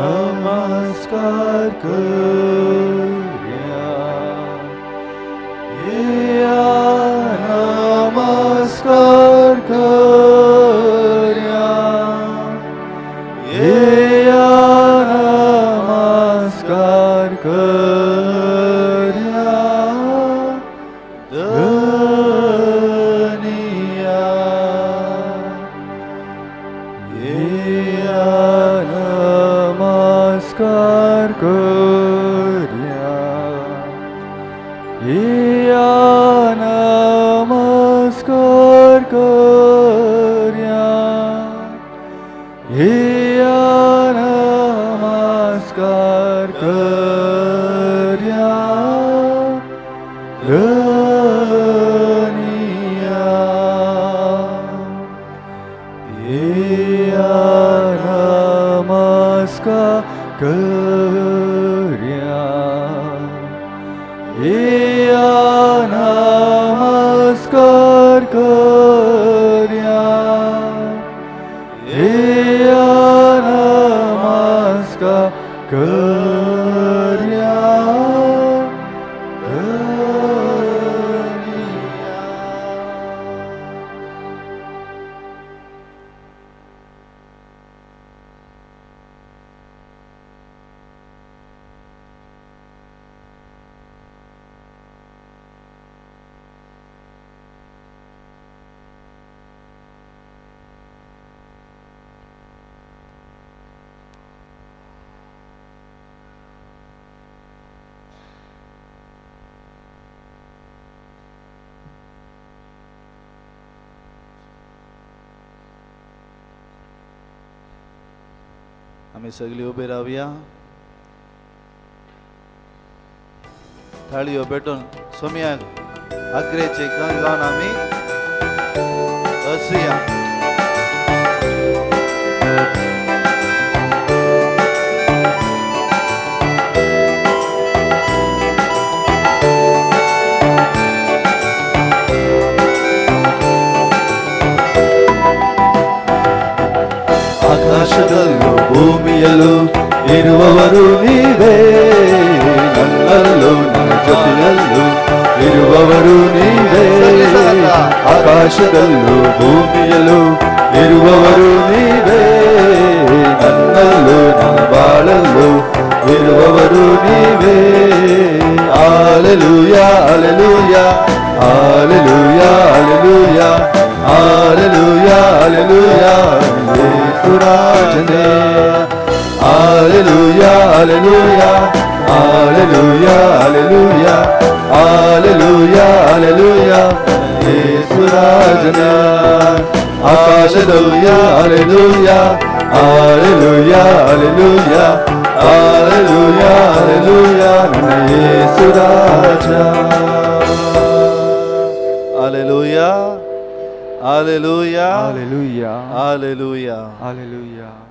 नमस्कार करया, येया नमस्कार करया, येया नमस्कार करया धनिया, येया नमस्कार करया, येया नमस्कार करया, येया नमस्कार करया धनिया, येया नमस्कार करया, येया नमस्कार करया, येया नमस्कार करया धनिया. आमी सगळीं उबी रावया, थाळयो भेटून सोमयाक आग्रेचे गान गावन आमी असूया. ಆಕಾಶದಲ್ಲೂ ಭೂಮಿಯಲ್ಲೂ ಇರುವವರು ನೀವೇ, ನನ್ನಲ್ಲೂ ನನ್ನ ಜೊತೆಯಲ್ಲೂ ಇರುವವರು ನೀವೇ. ಆಕಾಶದಲ್ಲೂ ಭೂಮಿಯಲ್ಲೂ ಇರುವವರು ನೀವೇ, ನನ್ನಲ್ಲೂ ನನ್ನ ಬಾಳಲ್ಲೂ ಇರುವವರು ನೀವೇ. Hallelujah, hallelujah, hallelujah, hallelujah, hallelujah, hallelujah, ಯೇಸುರಾಜನೇ. Hallelujah, hallelujah, hallelujah, hallelujah, hallelujah, hallelujah, ಯೇಸುರಾಜನೇ. ಆಕಾಶದಲ್ಲೂ hallelujah, hallelujah, hallelujah, hallelujah, hallelujah, ನನ್ನ ಯೇಸುರಾಜ. Hallelujah, hallelujah, hallelujah, hallelujah, hallelujah.